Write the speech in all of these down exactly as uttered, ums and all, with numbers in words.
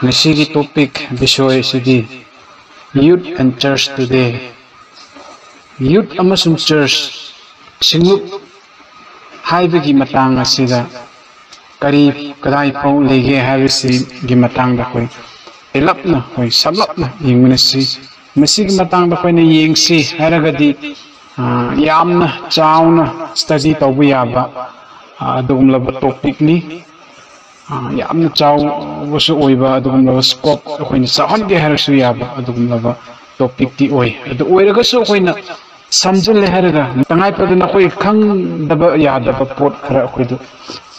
ꯉꯁꯤꯒꯤ topic ꯕꯤꯁꯣꯏ ꯑꯁꯤꯗꯤ Youth and Church Today, youth ꯑꯃꯁꯨꯡ church, ꯁꯤꯡꯂꯨꯞ ꯍꯥꯏꯕꯒꯤ ꯃꯇꯥꯡ ꯑꯁꯤꯗ ꯀꯔꯤ ꯀꯗꯥꯏ ꯐꯥꯎ ꯂꯩꯒꯦ ꯍꯥꯏꯕꯁꯤꯒꯤ ꯃꯇꯥꯡꯗ ꯑꯩꯈꯣꯏ ꯇꯦꯜꯂꯞꯅ, ꯑꯩꯈꯣꯏ ꯁꯝꯂꯞꯅ ꯌꯦꯡꯃꯤꯟꯅꯁꯤ꯫ ꯃꯁꯤꯒꯤ ꯃꯇꯥꯡꯗ ꯑꯩꯈꯣꯏꯅ ꯌꯦꯡꯁꯤ ꯍꯥꯏꯔꯒꯗꯤ, ꯑ, ꯌꯥꯝꯅ ꯆꯥꯎꯅ study ꯇꯧꯕ ꯌꯥꯕ, ꯑ, ꯑꯗꯨꯒꯨꯝꯂꯕ topicꯅꯤ꯫ ꯑ, ꯌꯥꯝꯅ ꯆꯥꯎꯕꯁꯨ ꯑꯣꯏꯕ, ꯑꯗꯨꯒꯨꯝꯂꯕ scope ꯑꯩꯈꯣꯏꯅ ꯆꯥꯎꯍꯟꯒꯦ ꯍꯥꯏꯔꯁꯨ ꯌꯥꯕ ꯑꯗꯨꯒꯨꯝꯂꯕ topicꯇꯤ ꯑꯣꯏ꯫ ꯑꯗꯨ ꯑꯣꯏꯔꯒꯁꯨ ꯑꯩꯈꯣꯏꯅ ꯁꯝꯖꯤꯜꯂꯦ ꯍꯥꯏꯔꯒ ꯇꯉꯥꯏ ꯐꯗꯅ ꯑꯩꯈꯣꯏ ꯈꯪꯗꯕ ꯌꯥꯗꯕ ꯄꯣꯠ ꯈꯔ ꯑꯩꯈꯣꯏꯗ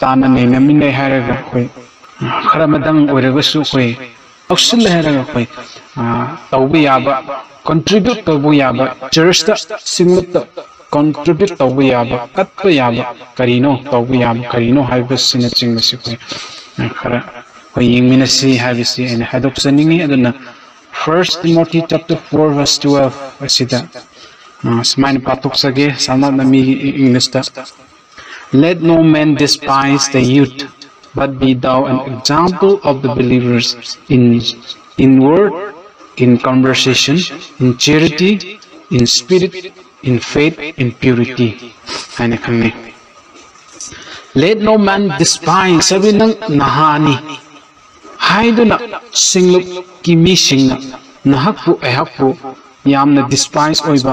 ꯇꯥꯟꯅ ꯅꯩꯅꯃꯤꯟꯅꯩ ꯍꯥꯏꯔꯒ ꯑꯩꯈꯣꯏ ꯈꯔ ꯑꯃꯗꯪ ꯑꯣꯏꯔꯒꯁꯨ ꯑꯩꯈꯣꯏ ꯂꯧꯁꯤꯜꯂꯦ ꯍꯥꯏꯔꯒ ꯑꯩꯈꯣꯏ, ꯑ, ꯇꯧꯕ ꯌꯥꯕ, contribute ꯇꯧꯕ ꯌꯥꯕ, churchꯇ, ꯁꯤꯡꯂꯨꯞꯇ contribute ꯇꯧꯕ ꯌꯥꯕ, ꯀꯠꯄ ꯌꯥꯕ ꯀꯔꯤꯅꯣ, ꯇꯧꯕ ꯌꯥꯕ ꯀꯔꯤꯅꯣ ꯍꯥꯏꯕꯁꯤꯅꯆꯤꯡꯕꯁꯤ ꯑꯩꯈꯣꯏ, ꯑ, ꯈꯔ ꯑꯩꯈꯣꯏ ꯌꯦꯡꯃꯤꯟꯅꯁꯤ ꯍꯥꯏꯕꯁꯤ ꯑꯩꯅ ꯍꯥꯏꯗꯣꯛꯆꯅꯤꯡꯉꯤ꯫ ꯑꯗꯨꯅ First Timothy chapter four verse twelve ꯑꯁꯤꯗ, ꯑ, ꯁꯨꯃꯥꯏꯅ ꯄꯥꯊꯣꯛꯆꯒꯦ, ꯁꯝꯂꯞꯅ ꯃꯤꯒꯤ ꯏꯪꯂꯤꯁꯇ: "Let no man despise the youth, but be thou an example of the believers in, in word, in conversation, in charity, in spirit, in faith, in purity" ꯍꯥꯏꯅ ꯈꯪꯅꯩ꯫ "Let no man despise", ꯍꯥꯏꯕꯗꯤ ꯅꯪ ꯅꯍꯥꯅꯤ ꯍꯥꯏꯗꯨꯅ ꯁꯤꯡꯂꯨꯞꯀꯤ ꯃꯤꯁꯤꯡꯅ ꯅꯍꯥꯛꯄꯨ, ꯑꯩꯍꯥꯛꯄꯨ ꯌꯥꯝꯅ despise ꯑꯣꯏꯕ,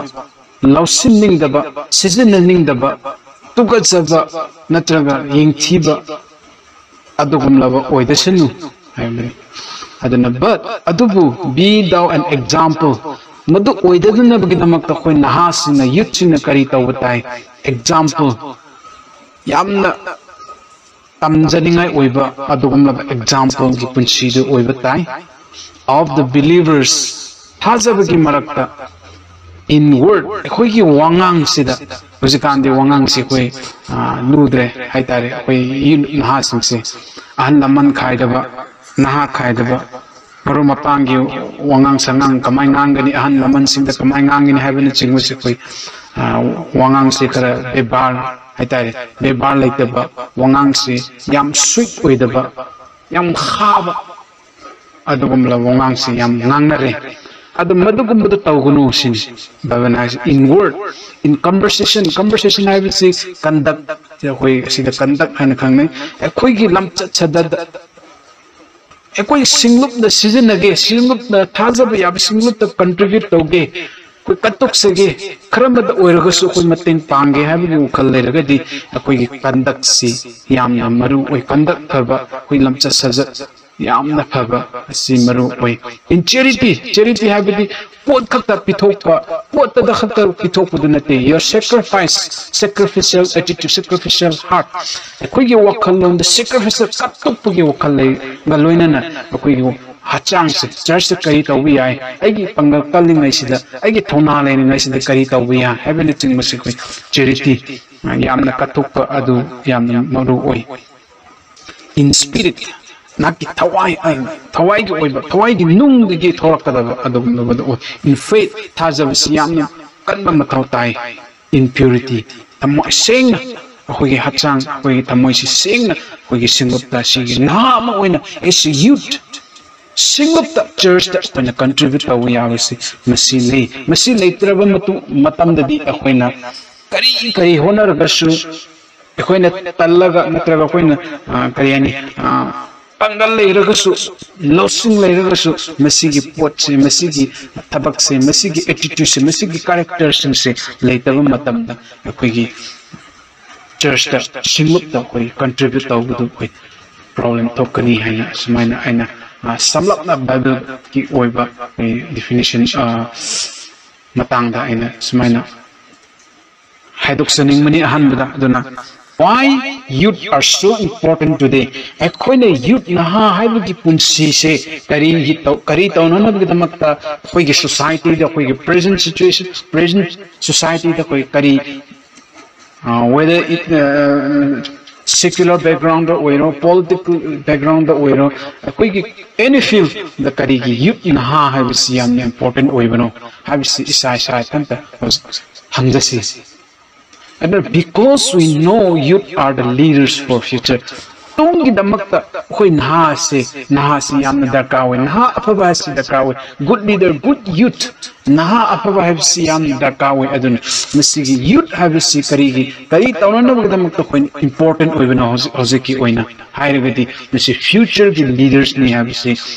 ꯂꯧꯁꯤꯟꯅꯤꯡꯗꯕ, ꯁꯤꯖꯤꯟꯅꯅꯤꯡꯗꯕ, ꯇꯨꯀꯠꯆꯕ ꯅꯠꯇ꯭ꯔꯒ ꯌꯦꯡꯊꯤꯕ ꯑꯗꯨꯒꯨꯝꯂꯕ ꯑꯣꯏꯗꯁꯅꯨ ꯍꯥꯏꯕꯅꯤ꯫ ꯑꯗꯨꯅ, "But", ꯑꯗꯨꯕꯨ, "be thou an example", ꯃꯗꯨ ꯑꯣꯏꯗꯅꯕꯒꯤꯗꯃꯛꯇ ꯑꯩꯈꯣꯏ ꯅꯍꯥꯁꯤꯡꯅ, youthꯁꯤꯡꯅ ꯀꯔꯤ ꯇꯧꯕ ꯇꯥꯏ? Example, ꯌꯥꯝꯅ ꯇꯝꯖꯅꯤꯡꯉꯥꯏ ꯑꯣꯏꯕ ꯑꯗꯨꯒꯨꯝꯂꯕ exampleꯒꯤ ꯄꯨꯟꯁꯤꯗꯨ ꯑꯣꯏꯕ ꯇꯥꯏ꯫ "Of the believers", ꯊꯥꯖꯕꯒꯤ ꯃꯔꯛꯇ, "in word", ꯑꯩꯈꯣꯏꯒꯤ ꯋꯥꯉꯥꯡꯁꯤꯗ, ꯍꯧꯖꯤꯛꯀꯥꯟꯗꯤ ꯋꯥꯉꯥꯡꯁꯤ ꯑꯩꯈꯣꯏ, ꯑ, ꯂꯨꯗ꯭ꯔꯦ ꯍꯥꯏꯇꯥꯔꯦ꯫ ꯑꯩꯈꯣꯏ youth ꯅꯍꯥꯁꯤꯡꯁꯦ ꯑꯍꯜ ꯂꯃꯟ ꯈꯥꯏꯗꯕ, ꯅꯍꯥ ꯈꯥꯏꯗꯕ, ꯃꯔꯨꯞ ꯃꯄꯥꯡꯒꯤ ꯋꯥꯉꯥꯡ ꯁꯉꯥꯡ ꯀꯃꯥꯏꯅ ꯉꯥꯡꯒꯅꯤ, ꯑꯍꯜ ꯂꯃꯟꯁꯤꯡꯗ ꯀꯃꯥꯏꯅ ꯉꯥꯡꯒꯅꯤ ꯍꯥꯏꯕꯅꯆꯤꯡꯕꯁꯦ ꯑꯩꯈꯣꯏ, ꯑ, ꯋꯥꯉꯥꯡꯁꯦ ꯈꯔ ꯕꯦꯕꯥꯔ ꯍꯥꯏꯇꯥꯔꯦ, ꯕꯦꯕꯥꯔ ꯂꯩꯇꯕ, ꯋꯥꯉꯥꯡꯁꯦ ꯌꯥꯝ sweet ꯑꯣꯏꯗꯕ, ꯌꯥꯝ ꯈꯥꯕ, ꯑꯗꯨꯒꯨꯝꯂꯕ ꯋꯥꯉꯥꯡꯁꯦ ꯌꯥꯝ ꯉꯥꯡꯅꯔꯦ꯫ ꯑꯗꯨ ꯃꯗꯨꯒꯨꯝꯕꯗꯨ ꯇꯧꯒꯅꯨ ꯁꯤꯅꯤ ꯕꯥꯏꯕꯜꯅ ꯍꯥꯏꯁꯦ꯫ In word, in conversation, conversation ꯍꯥꯏꯕꯁꯤ conduct, ꯑꯩꯈꯣꯏ ꯁꯤꯗ conduct ꯍꯥꯏꯅ ꯈꯪꯅꯩ꯫ ꯑꯩꯈꯣꯏꯒꯤ ꯂꯝꯆꯠ ꯁꯥꯖꯠ ꯑꯩꯈꯣꯏ ꯁꯤꯡꯂꯨꯞꯅ ꯁꯤꯖꯤꯟꯅꯒꯦ, ꯁꯤꯡꯂꯨꯞꯅ ꯊꯥꯖꯕ ꯌꯥꯕ ꯁꯤꯡꯂꯨꯞꯇ contribute ꯇꯧꯒꯦ, ꯑꯩꯈꯣꯏ ꯀꯠꯊꯣꯛꯆꯒꯦ, ꯈꯔꯃꯗ ꯑꯣꯏꯔꯒꯁꯨ ꯑꯩꯈꯣꯏ ꯃꯇꯦꯡ ꯄꯥꯡꯒꯦ ꯍꯥꯏꯕꯒꯤ ꯋꯥꯈꯜ ꯂꯩꯔꯒꯗꯤ ꯑꯩꯈꯣꯏꯒꯤ conduct ꯁꯤ ꯌꯥꯝꯅ ꯃꯔꯨ ꯑꯣꯏ꯫ Conduct ꯐꯕ, ꯑꯩꯈꯣꯏ ꯂꯝꯆꯠ ꯁꯥꯖꯠ ꯌꯥꯝꯅ ꯐꯕ ꯑꯁꯤ ꯃꯔꯨ ꯑꯣꯏ꯫ In charity, charity ꯍꯥꯏꯕꯗꯤ ꯄꯣꯠ ꯈꯛꯇ ꯄꯤꯊꯣꯛꯄ, ꯄꯣꯠꯇꯗ ꯈꯛꯇ ꯄꯤꯊꯣꯛꯄꯗꯨ ꯅꯠꯇꯦ꯫ Your sacrifice, sacrificial attitude, sacrificial heart, ꯑꯩꯈꯣꯏꯒꯤ ꯋꯥꯈꯜꯂꯣꯟꯗ sacrificial, ꯀꯠꯊꯣꯛꯄꯒꯤ ꯋꯥꯈꯜ ꯂꯩꯒ ꯂꯣꯏꯅꯅ ꯑꯩꯈꯣꯏꯒꯤ ꯍꯛꯆꯥꯡꯁꯦ, church ꯇ ꯀꯔꯤ ꯇꯧꯕ ꯌꯥꯏ, ꯑꯩꯒꯤ ꯄꯥꯡꯒꯜ ꯀꯜꯂꯤꯉꯩꯁꯤꯗ, ꯑꯩꯒꯤ ꯊꯧꯅꯥ ꯂꯩꯔꯤꯉꯩꯁꯤꯗ ꯀꯔꯤ ꯇꯧꯕ ꯌꯥꯏ ꯍꯥꯏꯕꯅꯆꯤꯡꯕꯁꯦ ꯑꯩꯈꯣꯏ charity, ꯌꯥꯝꯅ ꯀꯠꯊꯣꯛꯄ ꯑꯗꯨ ꯌꯥꯝꯅ ꯃꯔꯨ ꯑꯣꯏ꯫ In spirit, ꯅꯍꯥꯛꯀꯤ ꯊꯋꯥꯏ, ꯑ, ꯊꯋꯥꯏꯒꯤ ꯑꯣꯏꯕ, ꯊꯋꯥꯏꯒꯤ ꯅꯨꯡꯗꯒꯤ ꯊꯣꯛꯂꯛꯀꯗꯕ ꯑꯗꯨꯒꯨꯝꯂꯕꯗꯨ ꯑꯣꯏ꯫ In faith, ꯊꯥꯖꯕꯁꯤ ꯌꯥꯝꯅ ꯀꯟꯕ ꯃꯊꯧ ꯇꯥꯏ꯫ In purity, ꯊꯃꯣꯏ ꯁꯦꯡꯅ ꯑꯩꯈꯣꯏꯒꯤ ꯍꯛꯆꯥꯡ, ꯑꯩꯈꯣꯏꯒꯤ ꯊꯃꯣꯏꯁꯤ ꯁꯦꯡꯅ ꯑꯩꯈꯣꯏꯒꯤ ꯁꯤꯡꯂꯨꯞꯇ ꯑꯁꯤꯒꯤ ꯅꯍꯥ ꯑꯃ ꯑꯣꯏꯅ as a youth ꯁꯤꯡꯂꯨꯞꯇ, church ꯇ ꯑꯩꯈꯣꯏꯅ contribute ꯇꯧꯕ ꯌꯥꯕꯁꯤ ꯃꯁꯤ ꯂꯩ꯫ ꯃꯁꯤ ꯂꯩꯇ꯭ꯔꯕ ꯃꯇꯨꯡ, ꯃꯇꯝꯗꯗꯤ ꯑꯩꯈꯣꯏꯅ ꯀꯔꯤ ꯀꯔꯤ ꯍꯣꯠꯅꯔꯒꯁꯨ ꯑꯩꯈꯣꯏꯅ ꯇꯜꯂꯒ ꯅꯠꯇ꯭ꯔꯒ ꯑꯩꯈꯣꯏꯅ, ꯑ, ꯀꯔꯤ ꯍꯥꯏꯅꯤ, ꯑ, ꯄꯥꯡꯒꯜ ꯂꯩꯔꯒꯁꯨ, ꯂꯧꯁꯤꯡ ꯂꯩꯔꯒꯁꯨ ꯃꯁꯤꯒꯤ ꯄꯣꯠꯁꯦ, ꯃꯁꯤꯒꯤ ꯊꯕꯛꯁꯦ, ꯃꯁꯤꯒꯤ attitude ꯁꯦ, ꯃꯁꯤꯒꯤ character ꯁꯤꯡꯁꯦ ꯂꯩꯇꯕ ꯃꯇꯝꯗ ꯑꯩꯈꯣꯏꯒꯤ church ꯇ, ꯁꯤꯡꯂꯨꯞꯇ ꯑꯩꯈꯣꯏ contribute ꯇꯧꯕꯗꯨ ꯑꯩꯈꯣꯏ problem ꯊꯣꯛꯀꯅꯤ ꯍꯥꯏꯅ ꯁꯨꯃꯥꯏꯅ ꯑꯩꯅ, ꯑ, ꯁꯝꯂꯞꯅ Bible ꯒꯤ ꯑꯣꯏꯕ ꯑꯩ definition, ꯑ, ꯃꯇꯥꯡꯗ ꯑꯩꯅ ꯁꯨꯃꯥꯏꯅ ꯍꯥꯏꯗꯣꯛꯆꯅꯤꯡꯕꯅꯤ ꯑꯍꯥꯟꯕꯗ꯫ ꯑꯗꯨꯅ, why youth are so important today? ꯑꯩꯈꯣꯏꯅ youth, ꯅꯍꯥ ꯍꯥꯏꯕꯒꯤ ꯄꯨꯟꯁꯤꯁꯦ ꯀꯔꯤꯒꯤ ꯇꯧ-, ꯀꯔꯤ ꯇꯧꯅꯅꯕꯒꯤꯗꯃꯛꯇ ꯑꯩꯈꯣꯏꯒꯤ society ꯗ, ꯑꯩꯈꯣꯏꯒꯤ present situation, present society ꯗ ꯑꯩꯈꯣꯏ ꯀꯔꯤ, ꯑ, whether it, ꯑ, secular background ꯗ ꯑꯣꯏꯔꯣ, political background ꯗ ꯑꯣꯏꯔꯣ, ꯑꯩꯈꯣꯏꯒꯤ any field ꯗ ꯀꯔꯤꯒꯤ youth, ꯅꯍꯥ ꯍꯥꯏꯕꯁꯤ ꯌꯥꯝꯅ important ꯑꯣꯏꯕꯅꯣ ꯍꯥꯏꯕꯁꯤ ꯏꯁꯥ ꯏꯁꯥ ꯏꯊꯟꯇ ꯍꯪꯖꯁꯤ꯫ ꯑꯗꯨꯅ, because we know youth are the leaders for future, ꯇꯨꯡ ꯇꯨꯡꯒꯤꯗꯃꯛꯇ ꯑꯩꯈꯣꯏ ꯅꯍꯥꯁꯦ, ꯅꯍꯥꯁꯤ ꯌꯥꯝꯅ ꯗꯔꯀꯥꯔ ꯑꯣꯏ꯫ ꯅꯍꯥ ꯑꯐꯕ ꯍꯥꯏꯁꯤ ꯗꯔꯀꯥꯔ ꯑꯣꯏ꯫ Good leader, good youth, ꯅꯍꯥ ꯑꯐꯕ ꯍꯥꯏꯕꯁꯤ ꯌꯥꯝꯅ ꯗꯔꯀꯥꯔ ꯑꯣꯏ꯫ ꯑꯗꯨꯅ ꯃꯁꯤꯒꯤ youth ꯍꯥꯏꯕꯁꯤ ꯀꯔꯤꯒꯤ, ꯀꯔꯤ ꯇꯧꯅꯅꯕꯒꯤꯗꯃꯛꯇ ꯑꯩꯈꯣꯏꯅ important ꯑꯣꯏꯕꯅꯣ? ꯍꯧꯖꯤꯛ, ꯍꯧꯖꯤꯛꯀꯤ ꯑꯣꯏꯅ ꯍꯥꯏꯔꯒꯗꯤ ꯃꯁꯤ future ꯒꯤ leaders ꯅꯤ ꯍꯥꯏꯕꯁꯤ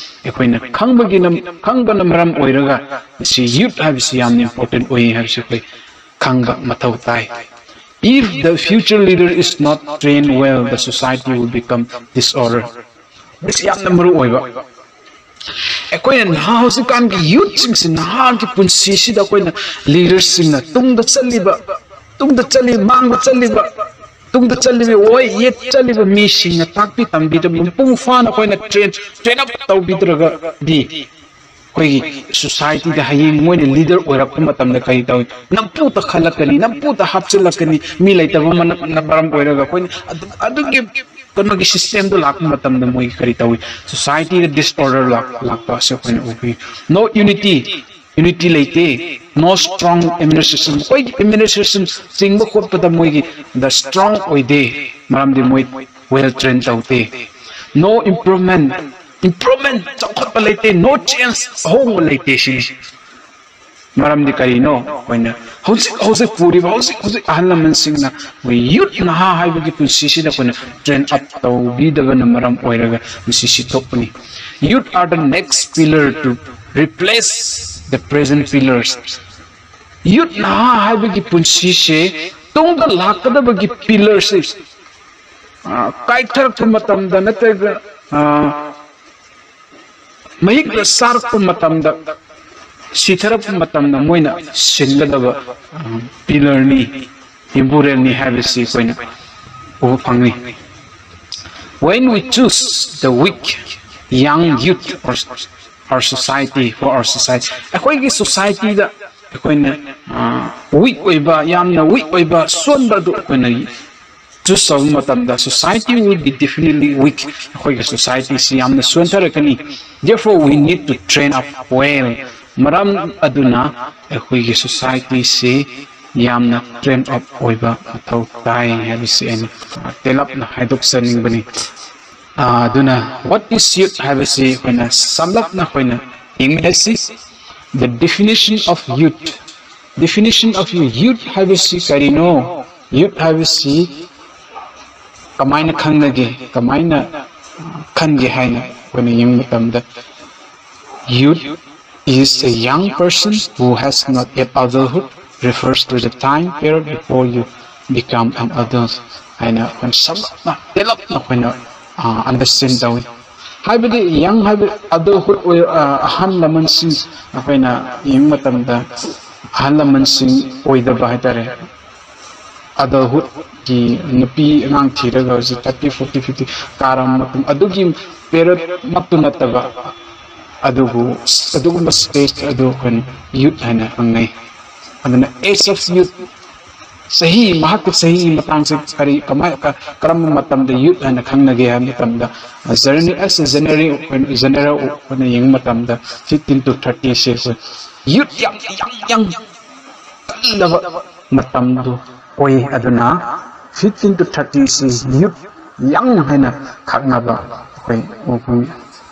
ꯑꯩꯈꯣꯏꯅ ꯈꯪꯕꯒꯤꯅ, ꯈꯪꯕꯅ ꯃꯔꯝ ꯑꯣꯏꯔꯒ ꯃꯁꯤ youth ꯍꯥꯏꯕꯁꯤ ꯌꯥꯝꯅ important ꯑꯣꯏ ꯍꯥꯏꯕꯁꯤ ꯑꯩꯈꯣꯏ ꯈꯪꯕ ꯃꯊꯧ ꯇꯥꯏ꯫ If the future leader is not trained well, the society will become disorder. ꯃꯁꯤ ꯌꯥꯝꯅ ꯃꯔꯨ ꯑꯣꯏꯕ꯫ ꯑꯩꯈꯣꯏꯅ ꯅꯍꯥ, ꯍꯧꯖꯤꯛꯀꯥꯟꯒꯤ youth ꯁꯤꯡꯁꯤ, ꯅꯍꯥꯒꯤ ꯄꯨꯟꯁꯤꯁꯤꯗ ꯑꯩꯈꯣꯏꯅ leader ꯁꯤꯡꯅ, ꯇꯨꯡꯗ ꯆꯠꯂꯤꯕ, ꯇꯨꯡꯗ ꯆꯠꯂꯤ, ꯃꯥꯡꯗ ꯆꯠꯂꯤꯕ, ꯇꯨꯡꯗ ꯆꯠꯂꯤꯕ, ꯑꯣꯏ ꯌꯦꯠ ꯆꯠꯂꯤꯕ ꯃꯤꯁꯤꯡꯅ ꯇꯥꯛꯄꯤ ꯇꯝꯕꯤꯗꯕ, ꯃꯄꯨꯡ ꯐꯥꯅ ꯑꯩꯈꯣꯏꯅ train, train up ꯇꯧꯕꯤꯗ꯭ꯔꯒꯗꯤ, ꯑꯩꯈꯣꯏꯒꯤ society ꯗ ꯍꯌꯦꯡ ꯃꯣꯏꯅ leader ꯑꯣꯏꯔꯛꯄ ꯃꯇꯝꯗ ꯀꯔꯤ ꯇꯧꯏ? ꯅꯝꯐꯨꯗ ꯈꯜꯂꯛꯀꯅꯤ, ꯅꯝꯐꯨꯗ ꯍꯥꯞꯆꯤꯜꯂꯛꯀꯅꯤ꯫ ꯃꯤ ꯂꯩꯇꯕ ꯃꯅ-, ꯃꯔꯝ ꯑꯣꯏꯔꯒ ꯑꯩꯈꯣꯏꯅ ꯑꯗꯨ-, ꯑꯗꯨꯒꯤ ꯀꯩꯅꯣꯒꯤ system ꯗꯣ ꯂꯥꯛꯄ ꯃꯇꯝꯗ ꯃꯣꯏꯒꯤ ꯀꯔꯤ ꯇꯧꯏ? Society ꯗ disorder ꯂꯥꯛ-, ꯂꯥꯛꯄ ꯑꯁꯤ ꯑꯩꯈꯣꯏꯅ ꯎꯕꯤ꯫ No unity, unity ꯂꯩꯇꯦ꯫ No strong administration, ꯑꯩꯈꯣꯏꯒꯤ administration ꯆꯤꯡꯕ ꯈꯣꯠꯄꯗ ꯃꯣꯏꯒꯤ the strong ꯑꯣꯏꯗꯦ, ꯃꯔꯝꯗꯤ ꯃꯣꯏ well train ꯇꯧꯗꯦ꯫ No improvement, improvement, ꯆꯥꯎꯈꯠꯄ ꯂꯩꯇꯦ꯫ No change, ꯑꯍꯣꯡꯕ ꯂꯩꯇꯦ ꯁꯤꯅꯤ꯫ ꯃꯔꯝꯗꯤ ꯀꯔꯤꯅꯣ? ꯑꯩꯈꯣꯏꯅ ꯍꯧꯖꯤꯛ ꯍꯧꯖꯤꯛ ꯄꯨꯔꯤꯕ, ꯍꯧꯖꯤꯛ ꯍꯧꯖꯤꯛ ꯑꯍꯜ ꯂꯃꯟꯁꯤꯡꯅ ꯑꯩꯈꯣꯏ youth, ꯅꯍꯥ ꯍꯥꯏꯕꯒꯤ ꯄꯨꯟꯁꯤꯁꯤꯗ ꯑꯩꯈꯣꯏꯅ train up ꯇꯧꯕꯤꯗꯕꯅ ꯃꯔꯝ ꯑꯣꯏꯔꯒ ꯃꯁꯤꯁꯤ ꯊꯣꯛꯄꯅꯤ꯫ Youth are the next pillar to replace the present pillars. Youth, ꯅꯍꯥ ꯍꯥꯏꯕꯒꯤ ꯄꯨꯟꯁꯤꯁꯦ ꯇꯨꯡꯗ ꯂꯥꯛꯀꯗꯕꯒꯤ pillar ꯁꯦ, ꯑ, ꯀꯥꯏꯊꯔꯛꯄ ꯃꯇꯝꯗ ꯅꯠꯇ꯭ꯔꯒ, ꯑ, ꯃꯍꯤꯛꯅ ꯆꯥꯔꯛꯄ ꯃꯇꯝꯗ, ꯁꯤꯊꯔꯛꯄ ꯃꯇꯝꯗ ꯃꯣꯏꯅ ꯁꯤꯟꯒꯗꯕ, ꯑ, pillar ꯅꯤ, ꯌꯨꯝꯕꯨꯔꯦꯜꯅꯤ ꯍꯥꯏꯕꯁꯤ ꯑꯩꯈꯣꯏꯅ ꯎꯕ ꯐꯪꯏ꯫ When we choose the weak young youth or our society, for our society, ꯑꯩꯈꯣꯏꯒꯤ society ꯗ ꯑꯩꯈꯣꯏꯅ, ꯑ, weak ꯑꯣꯏꯕ, ꯌꯥꯝꯅ weak ꯑꯣꯏꯕ, ꯁꯣꯟꯕ ꯑꯗꯨ ꯑꯩꯈꯣꯏꯅ choose ꯇꯧꯕ ꯃꯇꯝꯗ, society will be definitely weak. ꯑꯩꯈꯣꯏꯒꯤ society ꯁꯤ ꯌꯥꯝꯅ ꯁꯣꯟꯊꯔꯛꯀꯅꯤ꯫ Therefore, we need to train up well. ꯃꯔꯝ ꯑꯗꯨꯅ ꯑꯩꯈꯣꯏꯒꯤ society ꯁꯤ ꯌꯥꯝꯅ train up ꯑꯣꯏꯕ ꯃꯊꯧ ꯇꯥꯏ ꯍꯥꯏꯕꯁꯤ ꯑꯩꯅ, ꯑ, ꯇꯦꯜꯂꯞꯅ ꯍꯥꯏꯗꯣꯛꯆꯅꯤꯡꯕꯅꯤ꯫ ꯑꯥ, ꯑꯗꯨꯅ what is youth ꯍꯥꯏꯕꯁꯤ ꯑꯩꯈꯣꯏꯅ ꯁꯝꯂꯞꯅ ꯑꯩꯈꯣꯏꯅ ꯌꯦꯡꯃꯤꯟꯅꯁꯤ꯫ The definition of youth, definition of youth, youth ꯍꯥꯏꯕꯁꯤ ꯀꯔꯤꯅꯣ? Youth ꯍꯥꯏꯕꯁꯤ ꯀꯃꯥꯏꯅ ꯈꯪꯅꯒꯦ, ꯀꯃꯥꯏꯅ ꯈꯟꯒꯦ ꯍꯥꯏꯅ ꯑꯩꯈꯣꯏꯅ ꯌꯦꯡꯕ ꯃꯇꯝꯗ, youth is a young person who has not yet adulthood, refers to the time period before you become an adult ꯍꯥꯏꯅ ꯑꯩꯈꯣꯏꯅ ꯁꯝꯂꯞꯅ ꯇꯦꯜꯂꯞꯅ ꯑꯩꯈꯣꯏꯅ ꯑꯟꯗꯔꯁꯇꯦꯟ ꯇꯧꯏ꯫ ꯍꯥꯏꯕꯗꯤ ꯌꯪ ꯍꯥꯏꯕ ꯑꯗꯨ ꯑꯍꯜ ꯂꯃꯟꯁꯤꯡ ꯑꯩꯈꯣꯏꯅ ꯌꯦꯡꯕ ꯃꯇꯝꯗ ꯑꯍꯜ ꯂꯃꯟꯁꯤꯡ ꯑꯣꯏꯗꯕ ꯍꯥꯏꯇꯥꯔꯦ꯫ ꯑꯗꯜꯍꯨꯗꯀꯤ ꯅꯨꯄꯤ ꯑꯉꯥꯡ ꯊꯤꯔꯒ ꯍꯧꯖꯤꯛ ꯊꯥꯔꯇꯤ ꯐꯣꯔꯇꯤ ꯐꯤꯐꯇꯤ ꯀꯥꯔꯕ ꯃꯇꯨꯡ ꯑꯗꯨꯒꯤ ꯄꯦꯔꯠꯃꯛꯇꯨ ꯅꯠꯇꯕ ꯑꯗꯨꯕꯨ ꯑꯗꯨꯒꯨꯝꯕ ꯁ꯭ꯇꯦꯖ ꯑꯗꯨ ꯑꯩꯈꯣꯏꯅ ꯌꯨꯠ ꯍꯥꯏꯅ ꯈꯪꯅꯩ꯫ ꯑꯗꯨꯅ age of youth, ꯆꯍꯤ, ꯃꯍꯥꯛꯀꯤ ꯆꯍꯤꯒꯤ ꯃꯇꯥꯡꯁꯦ ꯀꯔꯤ, ꯀꯃꯥꯏ ꯀꯔꯝꯕ ꯃꯇꯝꯗ ꯌꯨꯠ ꯍꯥꯏꯅ ꯈꯪꯅꯒꯦ ꯍꯥꯏꯕ ꯃꯇꯝꯗ, ꯖꯔꯅꯤ ꯑꯦꯁ ꯖꯦꯅꯔꯦꯜ ꯑꯣꯏꯅ ꯌꯦꯡꯕ ꯃꯇꯝꯗ ꯐꯤꯐꯇꯤꯟ ꯇꯨ ꯊꯥꯔꯇꯤꯁꯦ ꯑꯩꯈꯣꯏ ꯌꯨꯠ ꯌꯥꯝ ꯌꯥꯝ ꯌꯥꯝ ꯀꯜꯂꯕ ꯃꯇꯝꯗꯨ ꯑꯣꯏ꯫ ꯑꯗꯨꯅ ꯐꯤꯐꯇꯤꯟ ꯇꯨ ꯊꯥꯔꯇꯤꯁꯤ ꯌꯨꯠ ꯌꯪ ꯍꯥꯏꯅ ꯈꯪꯅꯕ ꯑꯩꯈꯣꯏ ꯎ ꯐꯪꯉꯤ꯫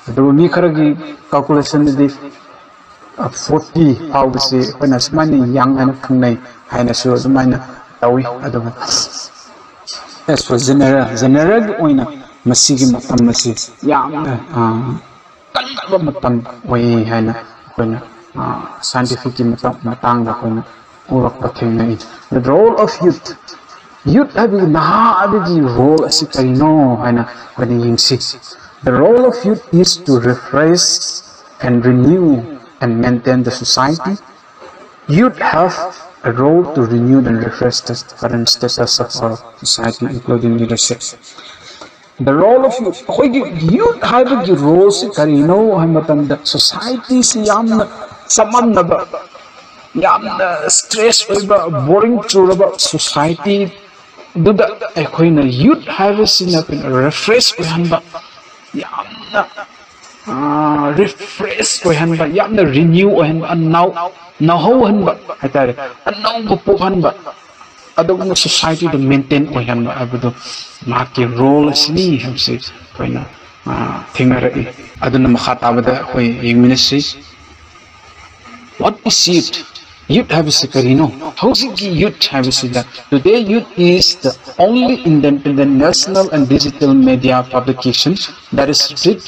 ꯑꯗꯨꯕꯨ ꯃꯤ ꯈꯔꯒꯤ ꯀꯥꯜꯀꯨꯂꯦꯁꯟꯗꯗꯤ ꯐꯣꯔꯇꯤ ꯐꯥꯎꯕꯁꯤ ꯑꯩꯈꯣꯏꯅ ꯁꯨꯃꯥꯏꯅ ꯌꯪ ꯍꯥꯏꯅ ꯈꯪꯅꯩ ꯍꯥꯏꯅꯁꯨ ꯑꯗꯨꯃꯥꯏꯅ ꯇꯧꯏ꯫ ꯑꯗꯨꯒ ꯑꯦꯁ ꯐꯣꯔ ꯖꯦꯅꯔꯦꯜ, ꯖꯦꯅꯔꯦꯜꯒꯤ ꯑꯣꯏꯅ ꯃꯁꯤꯒꯤ ꯃꯇꯝ ꯑꯁꯤ ꯌꯥꯝꯅ ꯀꯜꯂꯕ ꯃꯇꯝ ꯑꯣꯏ ꯍꯥꯏꯅ ꯑꯩꯈꯣꯏꯅ ꯁꯥꯏꯟꯇꯤꯐꯤꯛꯀꯤ ꯃꯇꯥꯡꯗ ꯑꯩꯈꯣꯏꯅ ꯎꯔꯛꯄ ꯊꯦꯡꯅꯩ꯫ The role of youth, ꯌꯨꯠ ꯍꯥꯏꯕꯒꯤ, ꯅꯍꯥ ꯑꯗꯨꯒꯤ ꯔꯣꯜ ꯑꯁꯤ ꯀꯔꯤꯅꯣ ꯍꯥꯏꯅ ꯑꯩꯈꯣꯏꯅ ꯌꯦꯡꯁꯤ꯫ The role of youth is to refresh and renew and maintain the society. Youth have a role to renew and refresh the current status of our society, including leadership. The role of youth, ꯑꯩꯈꯣꯏꯒꯤ ꯌꯨꯠ ꯍꯥꯏꯕꯒꯤ ꯔꯣꯜꯁꯤ ꯀꯔꯤꯅꯣ ꯍꯥꯏꯕ ꯃꯇꯝꯗ, ꯁꯣꯁꯥꯏꯇꯤꯁꯤ ꯌꯥꯝꯅ ꯆꯃꯝꯅꯕ, ꯌꯥꯝꯅ stress ꯑꯣꯏꯕ, boring ꯆꯨꯔꯕ ꯁꯣꯁꯥꯏꯇꯤꯗꯨꯗ ꯑꯩꯈꯣꯏꯅ ꯌꯨꯠ ꯍꯥꯏꯕꯁꯤꯅ ꯑꯩꯈꯣꯏꯅ ꯔꯤꯐ꯭ꯔꯦꯁ ꯑꯣꯏꯍꯟꯕ, ꯌꯥꯝꯅ ꯔꯤꯐ꯭ꯔꯦꯁ ꯑꯣꯏꯍꯟꯕ, ꯌꯥꯝꯅ ꯔꯤꯅ꯭ꯌꯨ ꯑꯣꯏꯍꯟꯕ, ꯑꯅꯧ ꯅꯧꯍꯧꯍꯟꯕ ꯍꯥꯏꯇꯥꯔꯦ, ꯑꯅꯧꯕ ꯄꯣꯛꯍꯟꯕ, ꯑꯗꯨꯒꯨꯝꯕ ꯁꯣꯁꯥꯏꯇꯤꯗ ꯃꯦꯟꯇꯦꯟ ꯑꯣꯏꯍꯟꯕ ꯍꯥꯏꯕꯗꯨ ꯃꯍꯥꯛꯀꯤ ꯔꯣꯜ ꯑꯁꯤꯅꯤ ꯍꯥꯏꯕꯁꯤ ꯑꯩꯈꯣꯏꯅ ꯊꯦꯡꯅꯔꯛꯏ꯫ ꯑꯗꯨꯅ ꯃꯈꯥ ꯇꯥꯕꯗ ꯑꯩꯈꯣꯏ ꯌꯦꯡꯃꯤꯟꯅꯁꯤ꯫ What is youth? Youth ꯍꯥꯏꯕꯁꯤ ꯀꯔꯤꯅꯣ? ꯍꯧꯖꯤꯛꯀꯤ youth ꯍꯥꯏꯕꯁꯤꯗ, today youth is the only independent national and digital media publication that is read,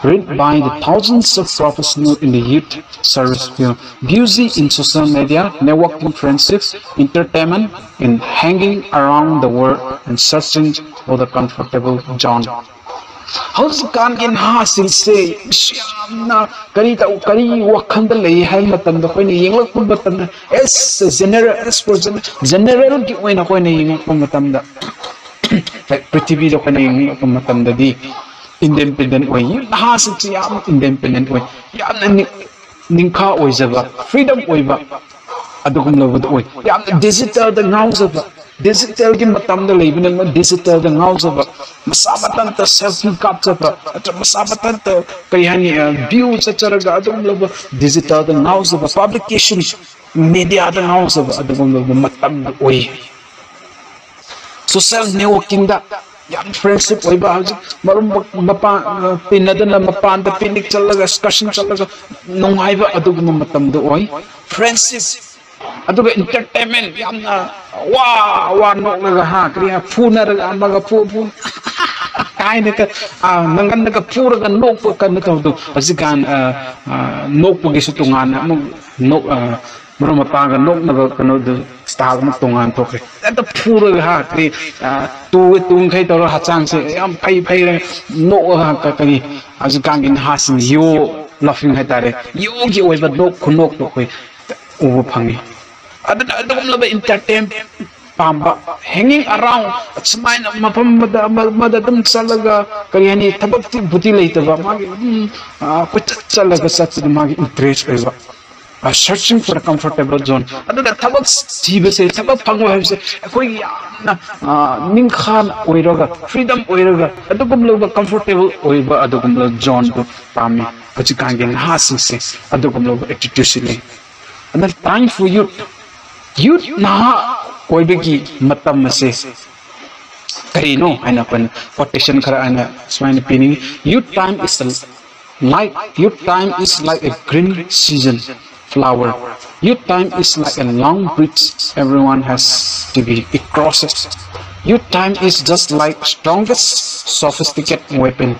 read by the thousands of professionals in the youth service field, busy in social media, networking, friendships, entertainment, and hanging around the world and searching for the comfortable zone. ꯍꯧꯖꯤꯛꯀꯥꯟꯒꯤ ꯅꯍꯥꯁꯤꯡꯁꯦ ꯌꯥꯝꯅ ꯀꯔꯤ ꯇꯧ ꯀꯔꯤ ꯋꯥꯈꯜꯗ ꯂꯩ ꯍꯥꯏꯕ ꯃꯇꯝꯗ ꯑꯩꯈꯣꯏꯅ ꯌꯦꯡꯂꯛꯄ ꯃꯇꯝꯗ, ꯑꯦꯁ ꯖꯦꯅꯔꯦꯜ ꯑꯦꯁ ꯐꯣꯔ ꯖꯦꯅꯔꯦꯜꯒꯤ ꯑꯣꯏꯅ ꯑꯩꯈꯣꯏꯅ ꯌꯦꯡꯂꯛꯄ ꯃꯇꯝꯗ, ꯄ꯭ꯔꯤꯊꯤꯕꯤꯗ ꯑꯩꯈꯣꯏꯅ ꯌꯦꯡꯂꯛꯄ ꯃꯇꯝꯗꯗꯤ, ꯏꯟꯗꯤꯄꯦꯟꯗꯦꯟ ꯑꯣꯏ꯫ ꯅꯍꯥꯁꯤꯡꯁꯤ ꯌꯥꯝ ꯏꯟꯗꯤꯄꯦꯟꯗꯦꯟ ꯑꯣꯏ, ꯌꯥꯝꯅ ꯅꯤꯡꯈꯥ ꯑꯣꯏꯖꯕ, ꯐ꯭ꯔꯤꯗꯝ ꯑꯣꯏꯕ ꯑꯗꯨꯒꯨꯝꯂꯕꯗꯨ ꯑꯣꯏ꯫ ꯌꯥꯝꯅ ꯗꯤꯖꯤꯇꯦꯜꯗ ꯉꯥꯎꯖꯕ, ꯗꯤꯖꯤꯇꯦꯜꯒꯤ ꯃꯇꯝꯗ ꯂꯩꯕꯅꯤꯅ ꯗꯤꯖꯤꯇꯦꯜꯗ ꯉꯥꯎꯖꯕ, ꯃꯁꯥ ꯃꯊꯟꯇ ꯁꯦꯜꯐꯤ ꯀꯥꯞꯆꯕ, ꯅꯠꯇ꯭ꯔ ꯃꯁꯥ ꯃꯊꯟꯇ ꯀꯔꯤ ꯍꯥꯏꯅꯤ, ꯚ꯭ꯌꯨ ꯆꯠꯆꯔꯒ ꯑꯗꯨꯒꯨꯝꯂꯕ ꯗꯤꯖꯤꯇꯦꯜꯗ ꯉꯥꯎꯖꯕ, ꯄꯕ꯭ꯂꯤꯀꯦꯁꯟ ꯃꯦꯗꯤꯌꯥꯗ ꯉꯥꯎꯖꯕ ꯑꯗꯨꯒꯨꯝꯂꯕ ꯃꯇꯝꯗ ꯑꯣꯏ꯫ ꯁꯣꯁꯤꯌꯦꯜ ꯅꯦꯠꯋꯣꯔꯀꯤꯡꯗ ꯌꯥꯝ ꯐ꯭ꯔꯦꯟꯁꯤꯞ ꯑꯣꯏꯕ, ꯍꯧꯖꯤꯛ ꯃꯔꯨꯞ ꯃꯄꯥꯡ ꯇꯤꯟꯅꯗꯅ ꯃꯄꯥꯟꯗ ꯄꯤꯛꯅꯤꯛ ꯆꯠꯂꯒ ꯑꯦꯛꯁꯀꯔꯁꯟ ꯆꯠꯂꯒ ꯅꯨꯡꯉꯥꯏꯕ ꯑꯗꯨꯒꯨꯝꯕ ꯃꯇꯝꯗ ꯑꯣꯏ꯫ ꯐ꯭ꯔꯦꯟꯁꯤꯞ ꯑꯗꯨꯒ ꯏꯟꯇꯔꯇꯦꯟꯃꯦꯟ ꯌꯥꯝꯅ ꯋꯥ ꯋꯥ ꯅꯣꯛꯂꯒ ꯍꯥ ꯀꯔꯤ ꯍꯥ ꯐꯨꯅꯔꯒ ꯑꯃꯒ ꯐꯨ ꯐꯨ ꯀꯥꯏꯅꯒ ꯅꯪꯒꯟꯗꯒ ꯐꯨꯔꯒ ꯅꯣꯛꯄ ꯀꯩꯅꯣ ꯇꯧꯕꯗꯣ ꯍꯧꯖꯤꯛꯀꯥꯟ ꯅꯣꯛꯄꯒꯤꯁꯨ ꯇꯣꯉꯥꯟꯅ ꯑꯃꯨꯛ ꯅꯣꯛ ꯃꯔꯨꯞ ꯃꯄꯥꯡꯒ ꯅꯣꯛꯅꯕ ꯀꯩꯅꯣꯗꯨ ꯁ꯭ꯇꯥꯏꯜ ꯑꯃ ꯇꯣꯉꯥꯟ ꯊꯣꯛꯈ꯭ꯔꯦ꯫ ꯍꯦꯛꯇ ꯐꯨꯔꯒ ꯍꯥ ꯀꯔꯤ ꯇꯨꯒ ꯇꯨꯡꯈꯩ ꯇꯧꯔꯒ ꯍꯛꯆꯥꯡꯁꯦ ꯌꯥꯝ ꯐꯩ ꯐꯩꯔꯒ ꯅꯣꯛꯑꯒ ꯀꯔꯤ ꯍꯧꯖꯤꯛꯀꯥꯟꯒꯤ ꯅꯍꯥꯁꯤꯡ ꯌꯣ ꯂꯐꯤꯡ ꯍꯥꯏꯇꯥꯔꯦ, ꯌꯣꯒꯤ ꯑꯣꯏꯕ ꯅꯣꯛ ꯈꯨꯅꯣꯛꯇꯣ ꯑꯩꯈꯣꯏ ꯎꯕ ꯐꯪꯉꯤ꯫ ꯑꯗꯨꯅ ꯑꯗꯨꯒꯨꯝꯂꯕ ꯏꯟꯇꯔꯇꯦꯟ ꯄꯥꯝꯕ, ꯍꯦꯡꯒꯤꯡ ꯑꯔꯥꯎꯟ ꯁꯨꯃꯥꯏꯅ ꯃꯐꯝ ꯑꯃꯗ ꯑꯃ ꯑꯃꯗ ꯑꯗꯨꯝ ꯆꯠꯂꯒ ꯀꯔꯤ ꯍꯥꯏꯅꯤ ꯊꯕꯛꯇꯤ ꯕꯨꯗꯤ ꯂꯩꯇꯕ ꯃꯥꯒꯤ ꯑꯗꯨꯝ ꯀꯣꯏꯆꯠ ꯆꯠꯂꯒ ꯆꯠꯄꯗ ꯃꯥꯒꯤ ꯏꯟꯇꯔꯦꯁ ꯑꯣꯏꯕ꯫ Searching for a comfortable zone. ꯑꯗꯨꯒ ꯊꯕꯛ ꯊꯤꯕꯁꯦ, ꯊꯕꯛ ꯐꯪꯕ ꯍꯥꯏꯕꯁꯦ ꯑꯩꯈꯣꯏꯒꯤ ꯌꯥꯝꯅ ꯅꯤꯡꯈꯥ ꯑꯣꯏꯔꯒ ꯐ꯭ꯔꯤꯗꯝ ꯑꯣꯏꯔꯒ ꯑꯗꯨꯒꯨꯝꯂꯕ ꯀꯝꯐꯣꯔꯇꯦꯕꯜ ꯑꯣꯏꯕ ꯑꯗꯨꯒꯨꯝꯂꯕ ꯖꯣꯟꯗꯨ ꯄꯥꯝꯃꯤ꯫ ꯍꯧꯖꯤꯛꯀꯥꯟꯒꯤ ꯅꯍꯥꯁꯤꯡꯁꯦ ꯑꯗꯨꯒꯨꯝꯂꯕ ꯑꯦꯇꯤꯇ꯭ꯌꯨꯠꯁꯤ ꯂꯩ꯫ ꯑꯗꯨꯅ time for youth, youth ꯅꯍꯥ ꯑꯣꯏꯕꯒꯤ ꯃꯇꯝ ꯑꯁꯦ ꯀꯔꯤꯅꯣ ꯍꯥꯏꯅ ꯑꯩꯈꯣꯏꯅ quotation ꯈꯔ ꯑꯩꯅ ꯁꯨꯃꯥꯏꯅ ꯄꯤꯅꯤꯡꯉꯤ꯫ Youth time is a, like, youth time is like a green season flower. Youth time is like a long bridge everyone has to be, it crosses. Youth time is just like strongest sophisticated weapon.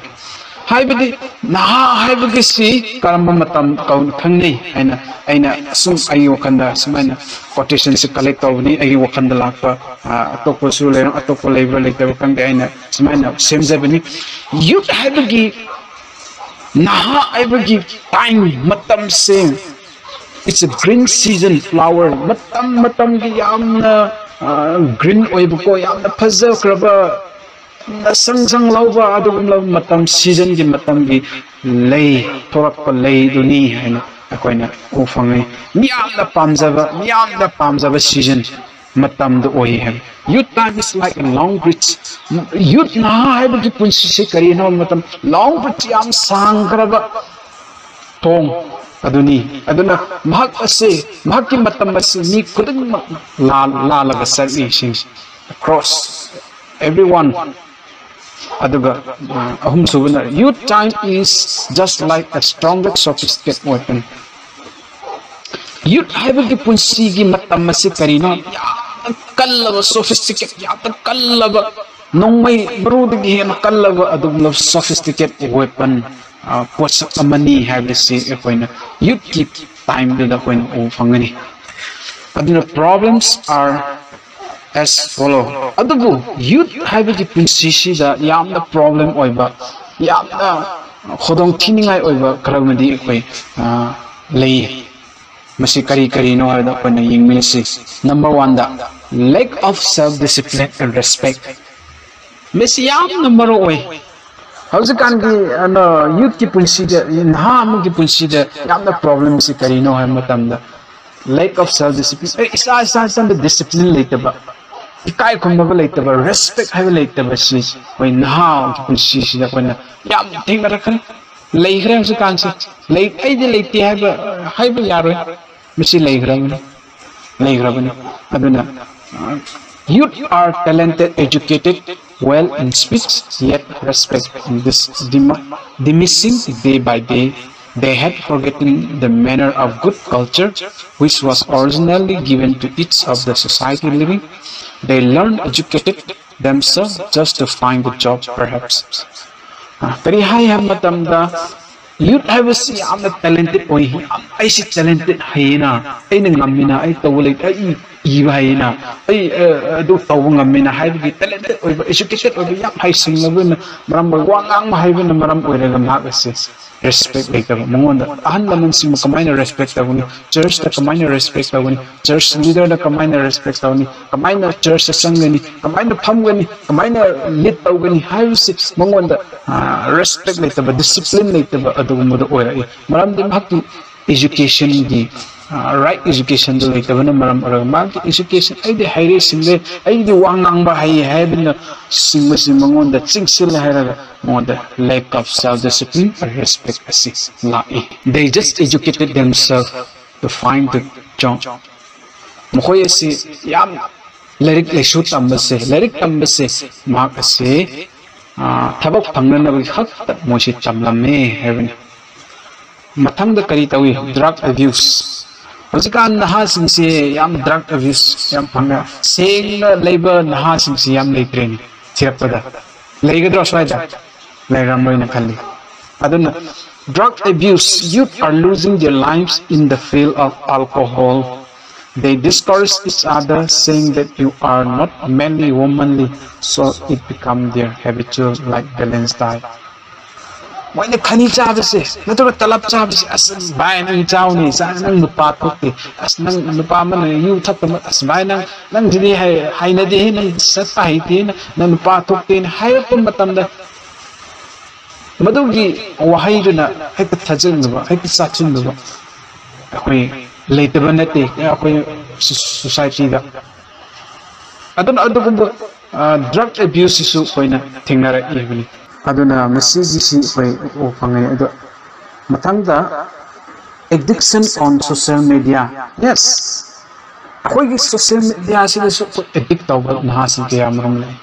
ꯍꯥꯏꯕꯗꯤ ꯅꯍꯥ ꯍꯥꯏꯕꯒꯤꯁꯤ ꯀꯔꯝꯕ ꯃꯇꯝ ꯀꯧ-, ꯈꯪꯅꯩ ꯍꯥꯏꯅ ꯑꯩꯅ ꯁꯨꯝ ꯑꯩꯒꯤ ꯋꯥꯈꯜꯗ ꯁꯨꯃꯥꯏꯅ quotationꯁꯦ collect ꯇꯧꯕꯅꯤ꯫ ꯑꯩꯒꯤ ꯋꯥꯈꯜꯗ ꯂꯥꯛꯄ, ꯑ, ꯑꯇꯣꯞꯄꯁꯨ ꯂꯩꯔꯝ-, ꯑꯇꯣꯞꯄ ꯂꯩꯕ꯭ꯔꯥ ꯂꯩꯇꯕ꯭ꯔꯥ ꯈꯪꯗꯦ, ꯑꯩꯅ ꯁꯨꯃꯥꯏꯅ ꯁꯦꯝꯖꯕꯅꯤ꯫ Youth ꯍꯥꯏꯕꯒꯤ, ꯅꯍꯥ ꯍꯥꯏꯕꯒꯤ time, ꯃꯇꯝꯁꯦ, it's a green season flower, ꯃꯇꯝ ꯃꯇꯝꯒꯤ ꯌꯥꯝꯅ, ꯑ, green ꯑꯣꯏꯕꯀꯣ, ꯌꯥꯝꯅ ꯐꯖꯈ꯭ꯔꯕ, ꯁꯪ ꯁꯪ ꯂꯧꯕ ꯑꯗꯨꯒꯨꯝꯂꯕ ꯃꯇꯝ, seasonꯒꯤ ꯃꯇꯝꯒꯤ ꯂꯩ, ꯊꯣꯔꯛꯄ ꯂꯩꯗꯨꯅꯤ ꯍꯥꯏꯅ ꯑꯩꯈꯣꯏꯅ ꯎ ꯐꯪꯉꯤ꯫ ꯃꯤꯌꯥꯝꯅ ꯄꯥꯝꯖꯕ, ꯃꯤꯌꯥꯝꯅ ꯄꯥꯝꯖꯕ season ꯃꯇꯝꯗ ꯑꯣꯏ ꯍꯥꯏꯕ꯫ Youth time is like a long bridge. Youth, ꯅꯍꯥ ꯍꯥꯏꯕꯒꯤ ꯄꯨꯟꯁꯤꯁꯦ ꯀꯔꯤꯅꯣ ꯍꯥꯏꯕ ꯃꯇꯝ, long bridge, ꯌꯥꯝ ꯁꯥꯡꯈ꯭ꯔꯕ ꯊꯣꯡ ꯑꯗꯨꯅꯤ꯫ ꯑꯗꯨꯅ ꯃꯍꯥꯛ ꯑꯁꯤ, ꯃꯍꯥꯛꯀꯤ ꯃꯇꯝ ꯑꯁꯤ ꯃꯤ ꯈꯨꯗꯤꯡꯃꯛ ꯂꯥꯜ-, ꯂꯥꯜꯂꯒ ꯆꯠꯂꯤ, ꯁꯤꯡ-, across everyone꯫ ꯑꯗꯨꯒ, ꯑ, ꯑꯍꯨꯝꯁꯨꯕꯅ, youth time is just like a strongest sophisticated weapon. Youth ꯍꯥꯏꯕꯒꯤ ꯄꯨꯟꯁꯤꯒꯤ ꯃꯇꯝ ꯑꯁꯤ ꯀꯔꯤꯅꯣ? ꯌꯥꯝꯅ ꯀꯜꯂꯕ, sophisticated, ꯌꯥꯝꯅ ꯀꯜꯂꯕ, ꯅꯣꯡꯃꯩ ꯃꯔꯨꯗꯒꯤ ꯍꯦꯟꯅ ꯀꯜꯂꯕ ꯑꯗꯨꯒꯨꯝꯂꯕ sophisticated weapon, ꯑ, ꯄꯣꯠꯁꯛ ꯑꯃꯅꯤ ꯍꯥꯏꯕꯁꯤ ꯑꯩꯈꯣꯏꯅ youthꯀꯤ timeꯗꯨꯗ ꯑꯩꯈꯣꯏꯅ ꯎꯕ ꯐꯪꯒꯅꯤ꯫ ꯑꯗꯨꯅ problems are as follow꯫ ꯑꯗꯨꯕꯨ youth ꯍꯥꯏꯕꯒꯤ ꯄꯨꯟꯁꯤꯁꯤꯗ ꯌꯥꯝꯅ problem ꯑꯣꯏꯕ, ꯌꯥꯝꯅ ꯈꯨꯗꯣꯡ ꯊꯤꯅꯤꯡꯉꯥꯏ ꯑꯣꯏꯕ ꯈꯔ ꯑꯃꯗꯤ ꯑꯩꯈꯣꯏ, ꯑ, ꯂꯩꯌꯦ꯫ ꯃꯁꯤ ꯀꯔꯤ ꯀꯔꯤꯅꯣ ꯍꯥꯏꯕꯗ ꯑꯩꯈꯣꯏꯅ ꯌꯦꯡꯃꯤꯟꯅꯁꯤ꯫ Number oneꯗ, lack of self discipline and respect꯫ ꯃꯁꯤ ꯌꯥꯝꯅ ꯃꯔꯨ ꯑꯣꯏ꯫ ꯍꯧꯖꯤꯛꯀꯥꯟꯒꯤ, ꯑ, youthꯀꯤ ꯄꯨꯟꯁꯤꯗ, ꯅꯍꯥ ꯑꯃꯒꯤ ꯄꯨꯟꯁꯤꯗ ꯌꯥꯝꯅ problemꯁꯤ ꯀꯔꯤꯅꯣ ꯍꯥꯏꯕ ꯃꯇꯝꯗ, lack of self discipline, ꯑꯩ ꯏꯁꯥ, ꯏꯁꯥ, ꯏꯁꯥꯗ discipline ꯂꯩꯇꯕ, ꯏꯀꯥꯏ ꯈꯨꯝꯅꯕ ꯂꯩꯇꯕ, respect ꯍꯥꯏꯕ ꯂꯩꯇꯕꯁꯤ ꯑꯩꯈꯣꯏ ꯅꯍꯥꯒꯤ ꯄꯨꯟꯁꯤꯁꯤꯗ ꯑꯩꯈꯣꯏꯅ ꯌꯥꯝ ꯊꯦꯡꯅꯔꯛꯀꯅꯤ꯫ ꯂꯩꯈ꯭ꯔꯦ ꯍꯧꯖꯤꯛꯀꯥꯟꯁꯦ꯫ ꯂꯩ-, ꯑꯩꯗꯤ ꯂꯩꯇꯦ ꯍꯥꯏꯕ, ꯍꯥꯏꯕ ꯌꯥꯔꯣꯏ꯫ ꯃꯁꯤ ꯂꯩꯈ꯭ꯔꯕꯅꯤ, ꯂꯩꯈ꯭ꯔꯕꯅꯤ꯫ ꯑꯗꯨꯅ Youth are talented, educated, well in speech, yet respect is dimi- diminishing day by day. They had forgotten the manner of good culture, which was originally given to each of the society living. They learned, educated themselves just to find a job, perhaps. ꯑ, ꯀꯔꯤ ꯍꯥꯏ ꯍꯥꯏꯕ ꯃꯇꯝꯗ, youth ꯍꯥꯏꯕꯁꯤ ꯌꯥꯝꯅ talented ꯑꯣꯏ, ꯌꯥꯝ, "ꯑꯩꯁꯤ talented ꯍꯩꯌꯦꯅ, ꯑꯩꯅ ꯉꯝꯃꯤꯅ, ꯑꯩ ꯇꯧꯕ ꯂꯩ, ꯑꯩ ꯏꯕ ꯍꯩꯌꯦꯅ, ꯑꯩ, ꯑ, ꯑꯗꯨ ꯇꯧꯕ ꯉꯝꯃꯤꯅ" ꯍꯥꯏꯕꯒꯤ talented ꯑꯣꯏꯕ, educated ꯑꯣꯏꯕ, ꯌꯥꯝ ꯍꯩꯁꯤꯡꯂꯕꯅ ꯃꯔꯝ ꯑꯣꯏ-, ꯋꯥ ꯉꯥꯡꯕ ꯍꯩꯕꯅ ꯃꯔꯝ ꯑꯣꯏꯔꯒ ꯃꯍꯥꯛ ꯑꯁꯤ respect ꯂꯩꯇꯕ, ꯃꯉꯣꯟꯗ ꯑꯍꯜ ꯂꯃꯟꯁꯤꯡꯕꯨ ꯀꯃꯥꯏꯅ respect ꯇꯧꯒꯅꯤ, churchꯇ ꯀꯃꯥꯏꯅ respect ꯇꯧꯒꯅꯤ, church leaderꯗ ꯀꯃꯥꯏꯅ respect ꯇꯧꯒꯅꯤ, ꯀꯃꯥꯏꯅ churchꯇ ꯆꯪꯒꯅꯤ, ꯀꯃꯥꯏꯅ ꯐꯝꯒꯅꯤ, ꯀꯃꯥꯏꯅ lead ꯇꯧꯒꯅꯤ ꯍꯥꯏꯕꯁꯤ ꯃꯉꯣꯟꯗ, ꯑ, respect ꯂꯩꯇꯕ, discipline ꯂꯩꯇꯕ ꯑꯗꯨꯒꯨꯝꯕꯗꯣ ꯑꯣꯏꯔꯛꯏ꯫ ꯃꯔꯝꯗꯤ ꯃꯍꯥꯛꯀꯤ educationꯒꯤ, ꯑ, right educationꯗꯨ ꯂꯩꯇꯕꯅ ꯃꯔꯝ ꯑꯣꯏꯔꯒ ꯃꯍꯥꯛꯀꯤ education, "ꯑꯩꯗꯤ ꯍꯩꯔꯦ, ꯁꯤꯡꯂꯦ, ꯑꯩꯗꯤ ꯋꯥ ꯉꯥꯡꯕ ꯍꯩ" ꯍꯥꯏꯕꯅ ꯁꯤꯡꯕꯁꯤ ꯃꯉꯣꯟꯗ ꯆꯤꯡꯁꯤꯜꯂꯦ ꯍꯥꯏꯔꯒ ꯃꯉꯣꯟꯗ lack of self discipline or respect ꯑꯁꯤ ꯂꯥꯛꯏ꯫ They just educated themselves to find the job. ꯃꯈꯣꯏ ꯑꯁꯤ ꯌꯥꯝ ꯂꯥꯏꯔꯤꯛ ꯂꯥꯏꯁꯨ ꯇꯝꯕꯁꯦ, ꯂꯥꯏꯔꯤꯛ ꯇꯝꯕꯁꯦ ꯃꯍꯥꯛ ꯑꯁꯤ, ꯑ, ꯊꯕꯛ ꯐꯪꯅꯅꯕꯒꯤ ꯈꯛꯇ ꯃꯣꯏꯁꯤ ꯇꯝꯂꯝꯃꯦ ꯍꯥꯏꯕꯅꯤ꯫ ꯃꯊꯪꯗ ꯀꯔꯤ ꯇꯧꯏ? Drug abuse꯫ ꯍꯧꯖꯤꯛꯀꯥꯟ ꯅꯍꯥꯁꯤꯡꯁꯦ ꯌꯥꯝ drug abuse ꯌꯥꯝ ꯐꯪꯉꯦ꯫ ꯁꯦꯡꯅ ꯂꯩꯕ ꯅꯍꯥꯁꯤꯡꯁꯤ ꯌꯥꯝ ꯂꯩꯇ꯭ꯔꯦꯅꯦ ꯊꯤꯔꯛꯄꯗ꯫ ꯂꯩꯒꯗ꯭ꯔꯣ ꯁ꯭ꯋꯥꯏꯗ? ꯂꯩꯔꯝꯃꯣꯏꯅ ꯈꯜꯂꯤ꯫ ꯑꯗꯨꯅ drug abuse, youth are losing their lives in the field of alcohol. They discourage each other, saying that you are not manly, womanly, so it become their habitual like balanced diet. ꯃꯣꯏꯅ ꯈꯅꯤ ꯆꯥꯕꯁꯦ ꯅꯠꯇ꯭ꯔꯒ ꯇꯂꯞ ꯆꯥꯕꯁꯦ, "ꯑꯁ ꯚꯥꯏ, ꯅꯪ ꯆꯥꯎꯅꯦ, ꯆꯥ-, ꯅꯪ ꯅꯨꯄꯥ ꯊꯣꯛꯇꯦ, ꯑꯁ ꯅꯪ ꯅꯨꯄꯥ ꯑꯃꯅ ꯌꯨ ꯊꯛꯄ, ꯑꯁ ꯚꯥꯏ, ꯅꯪ, ꯅꯪꯁꯤꯗꯤ ꯍꯥꯏ-, ꯍꯩꯅꯗꯦ, ꯅꯪ ꯆꯠꯄ ꯍꯩꯇꯦ, ꯅꯪ, ꯅꯪ ꯅꯨꯄꯥ ꯊꯣꯛꯇꯦꯅ" ꯍꯥꯏꯔꯛꯄ ꯃꯇꯝꯗ, ꯃꯗꯨꯒꯤ ꯋꯥꯍꯩꯗꯨꯅ ꯍꯦꯛꯇ ꯊꯥꯖꯤꯟꯅꯕ, ꯍꯦꯛꯇ ꯆꯥꯁꯤꯟꯅꯕ ꯑꯩꯈꯣꯏ ꯂꯩꯇꯕ ꯅꯠꯇꯦ ꯑꯩꯈꯣꯏ ꯁꯣ-, societyꯗ꯫ ꯑꯗꯨꯅ ꯑꯗꯨꯒꯨꯝꯕ, ꯑ, drug abuseꯁꯤꯁꯨ ꯑꯩꯈꯣꯏꯅ ꯊꯦꯡꯅꯔꯛꯏꯕꯅꯤ꯫ ꯑꯗꯨꯅ ꯃꯁꯤꯒꯤꯁꯤ ꯑꯩꯈꯣꯏ ꯎꯕ ꯐꯪꯉꯦ꯫ ꯑꯗꯣ ꯃꯊꯪꯗ addiction on social media. Yes, ꯑꯩꯈꯣꯏꯒꯤ ꯁꯣꯁꯤꯌꯦꯜ ꯃꯦꯗꯤꯌꯥꯁꯤꯗꯁꯨ ꯑꯩꯈꯣꯏ ꯑꯦꯗꯤꯛ ꯇꯧꯕ ꯅꯍꯥꯁꯤꯡ ꯀꯌꯥ ꯑꯃꯔꯣꯝ ꯂꯩ꯫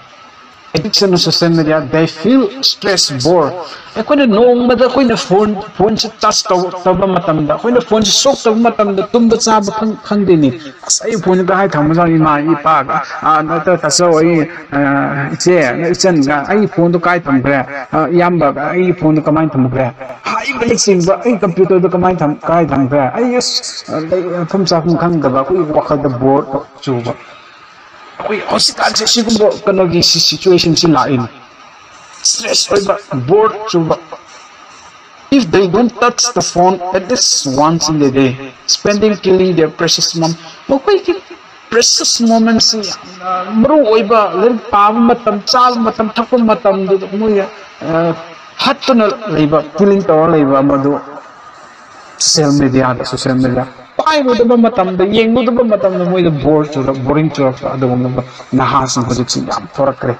Addiction of social media, they feel stress, bore. ꯑꯩꯈꯣꯏꯅ ꯅꯣꯡꯃꯗ ꯑꯩꯈꯣꯏꯅ ꯐꯣꯟ ꯐꯣꯟꯁꯤ ꯇꯆ ꯇꯧ ꯇꯧꯕ ꯃꯇꯝꯗ, ꯑꯩꯈꯣꯏꯅ ꯐꯣꯟꯁꯤ ꯁꯣꯛ ꯇꯧꯕ ꯃꯇꯝꯗ ꯇꯨꯝꯕ ꯆꯥꯕ ꯈꯪ ꯈꯪꯗꯦꯅꯦ꯫ ꯑꯁ, ꯑꯩ ꯐꯣꯟꯁꯤ ꯀꯗꯥꯏ ꯊꯝꯕꯖꯥꯠꯅꯣ, ꯏꯃꯥ ꯏꯄꯥꯒ, ꯑꯥ, ꯅꯠꯇ꯭ꯔ ꯇꯥꯆꯧ, ꯑꯩ, ꯑꯥ, ꯏꯆꯦ, ꯏꯆꯟꯒ, ꯑꯩ ꯐꯣꯟꯗꯣ ꯀꯥꯏ ꯊꯝꯈ꯭ꯔꯦ? ꯑꯥ, ꯏꯌꯥꯝꯕꯒ, ꯑꯩꯒꯤ ꯐꯣꯟꯗꯣ ꯀꯃꯥꯏꯅ ꯊꯝꯈ꯭ꯔꯦ? ꯍꯥꯏꯕꯅꯆꯤꯡꯕ, ꯑꯩ ꯀꯝꯄ꯭ꯌꯨꯇꯔꯗꯣ ꯀꯃꯥꯏꯅ ꯊꯝ ꯀꯥꯏ ꯊꯝꯈ꯭ꯔꯦ? ꯑꯩ ꯑꯁ, ꯂꯩꯐꯝ ꯆꯥꯐꯝ ꯈꯪꯗꯕ, ꯑꯩꯈꯣꯏꯒꯤ ꯋꯥꯈꯜꯗ ꯕꯣꯔ ꯆꯨꯕ꯫ ꯑꯩꯈꯣꯏ ꯍꯧꯖꯤꯛꯀꯥꯟꯁꯦ ꯁꯤꯒꯨꯝꯕ ꯀꯩꯅꯣꯒꯤ ꯁꯤ ꯁꯤꯆꯨꯋꯦꯁꯟꯁꯤ ꯂꯥꯛꯏꯅꯤ꯫ ꯁ꯭ꯇ꯭ꯔꯦꯁ ꯑꯣꯏꯕ, ꯕꯣꯔ ꯆꯨꯕ꯫ If they don't touch the phone at least once in the day, spending killing their precious moment, ꯃꯈꯣꯏꯒꯤ ꯄ꯭ꯔꯦꯁꯁ ꯃꯣꯃꯦꯟꯁꯤ ꯌꯥꯝꯅ ꯃꯔꯨ ꯑꯣꯏꯕ, ꯂꯥꯏꯔꯤꯛ ꯄꯥꯕ ꯃꯇꯝ, ꯆꯥꯕ ꯃꯇꯝ, ꯊꯛꯄ ꯃꯇꯝꯗꯨꯗ ꯃꯣꯏ, ꯑ, ꯍꯠꯇꯨꯅ ꯂꯩꯕ, ꯀꯤꯂꯤꯡ ꯇꯧꯔ ꯂꯩꯕ ꯃꯗꯨ ꯁꯣꯁꯤꯌꯦꯜ ꯃꯦꯗꯤꯌꯥꯗ, ꯁꯣꯁꯤꯌꯦꯜ ꯃꯦꯗꯤꯌꯥ ꯄꯥꯏꯔꯨꯗꯕ ꯃꯇꯝꯗ, ꯌꯦꯡꯂꯨꯗꯕ ꯃꯇꯝꯗ ꯃꯣꯏꯗ ꯕꯣꯔ ꯆꯨꯔꯛ ꯕꯣꯔꯤꯡ ꯆꯨꯔꯛꯄ ꯑꯗꯨꯒꯨꯝꯂꯕ ꯅꯍꯥꯁꯤꯡ ꯍꯧꯖꯤꯛꯁꯤ ꯌꯥꯝ ꯊꯣꯔꯛꯈ꯭ꯔꯦ꯫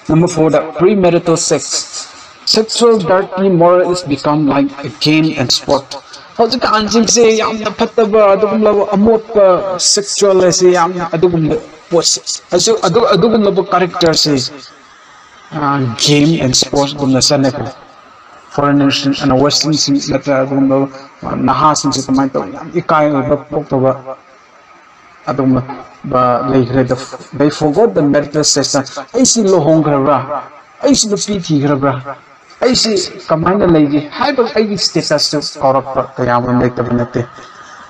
Number four, the premarital sex. Sexual dirty moral is become like a game and sport. ꯍꯧꯖꯤꯛꯀꯥꯟꯁꯤꯡꯁꯦ ꯌꯥꯝꯅ ꯐꯠꯇꯕ, ꯑꯗꯨꯒꯨꯝꯂꯕ ꯑꯃꯣꯠꯄ ꯁꯦꯛꯁꯨꯋꯦꯜ ꯑꯁꯤ ꯌꯥꯝꯅ ꯑꯗꯨꯒꯨꯝꯕ ꯄꯣꯠꯁꯦ, ꯑꯁꯤ-, ꯑꯗꯨ-, ꯑꯗꯨꯒꯨꯝꯂꯕ ꯀꯦꯔꯦꯛꯇꯔꯁꯦ, ꯑ, ꯒꯦꯝ ꯑꯦꯟ ꯁ꯭ꯄꯣꯔꯠꯁꯀꯨꯝꯅ ꯆꯠꯅꯈ꯭ꯔꯦ꯫ ꯐꯣꯔꯦꯟꯅꯔꯁꯤꯡ, ꯑ, ꯋꯦꯁꯇꯔꯟꯁꯤꯡ ꯅꯠꯇ꯭ꯔꯒ ꯑꯗꯨꯒꯨꯝꯂꯕ, ꯑ, ꯅꯍꯥꯁꯤꯡꯁꯦ ꯀꯃꯥꯏꯅ ꯇꯧꯋꯤ? ꯌꯥꯝ ꯏꯀꯥꯏ ꯑꯣꯏꯕ ꯄꯣꯛꯇꯕ ꯑꯗꯨꯒꯨꯝꯕ ꯂꯩꯈ꯭ꯔꯦ꯫ The, they forgot the marital status. ꯑꯩꯁꯤ ꯂꯨꯍꯣꯡꯈ꯭ꯔꯕ꯭ꯔꯥ? ꯑꯩꯁꯤ ꯅꯨꯄꯤ ꯊꯤꯈ꯭ꯔꯕ꯭ꯔꯥ? ꯑꯩꯁꯤ ꯀꯃꯥꯏꯅ ꯂꯩꯒꯦ ꯍꯥꯏꯕ ꯑꯩꯒꯤ ꯁ꯭ꯇꯦꯇꯁꯇꯨ ꯀꯥꯎꯔꯛꯄ ꯀꯌꯥ ꯑꯃ ꯂꯩꯇꯕ ꯅꯠꯇꯦ꯫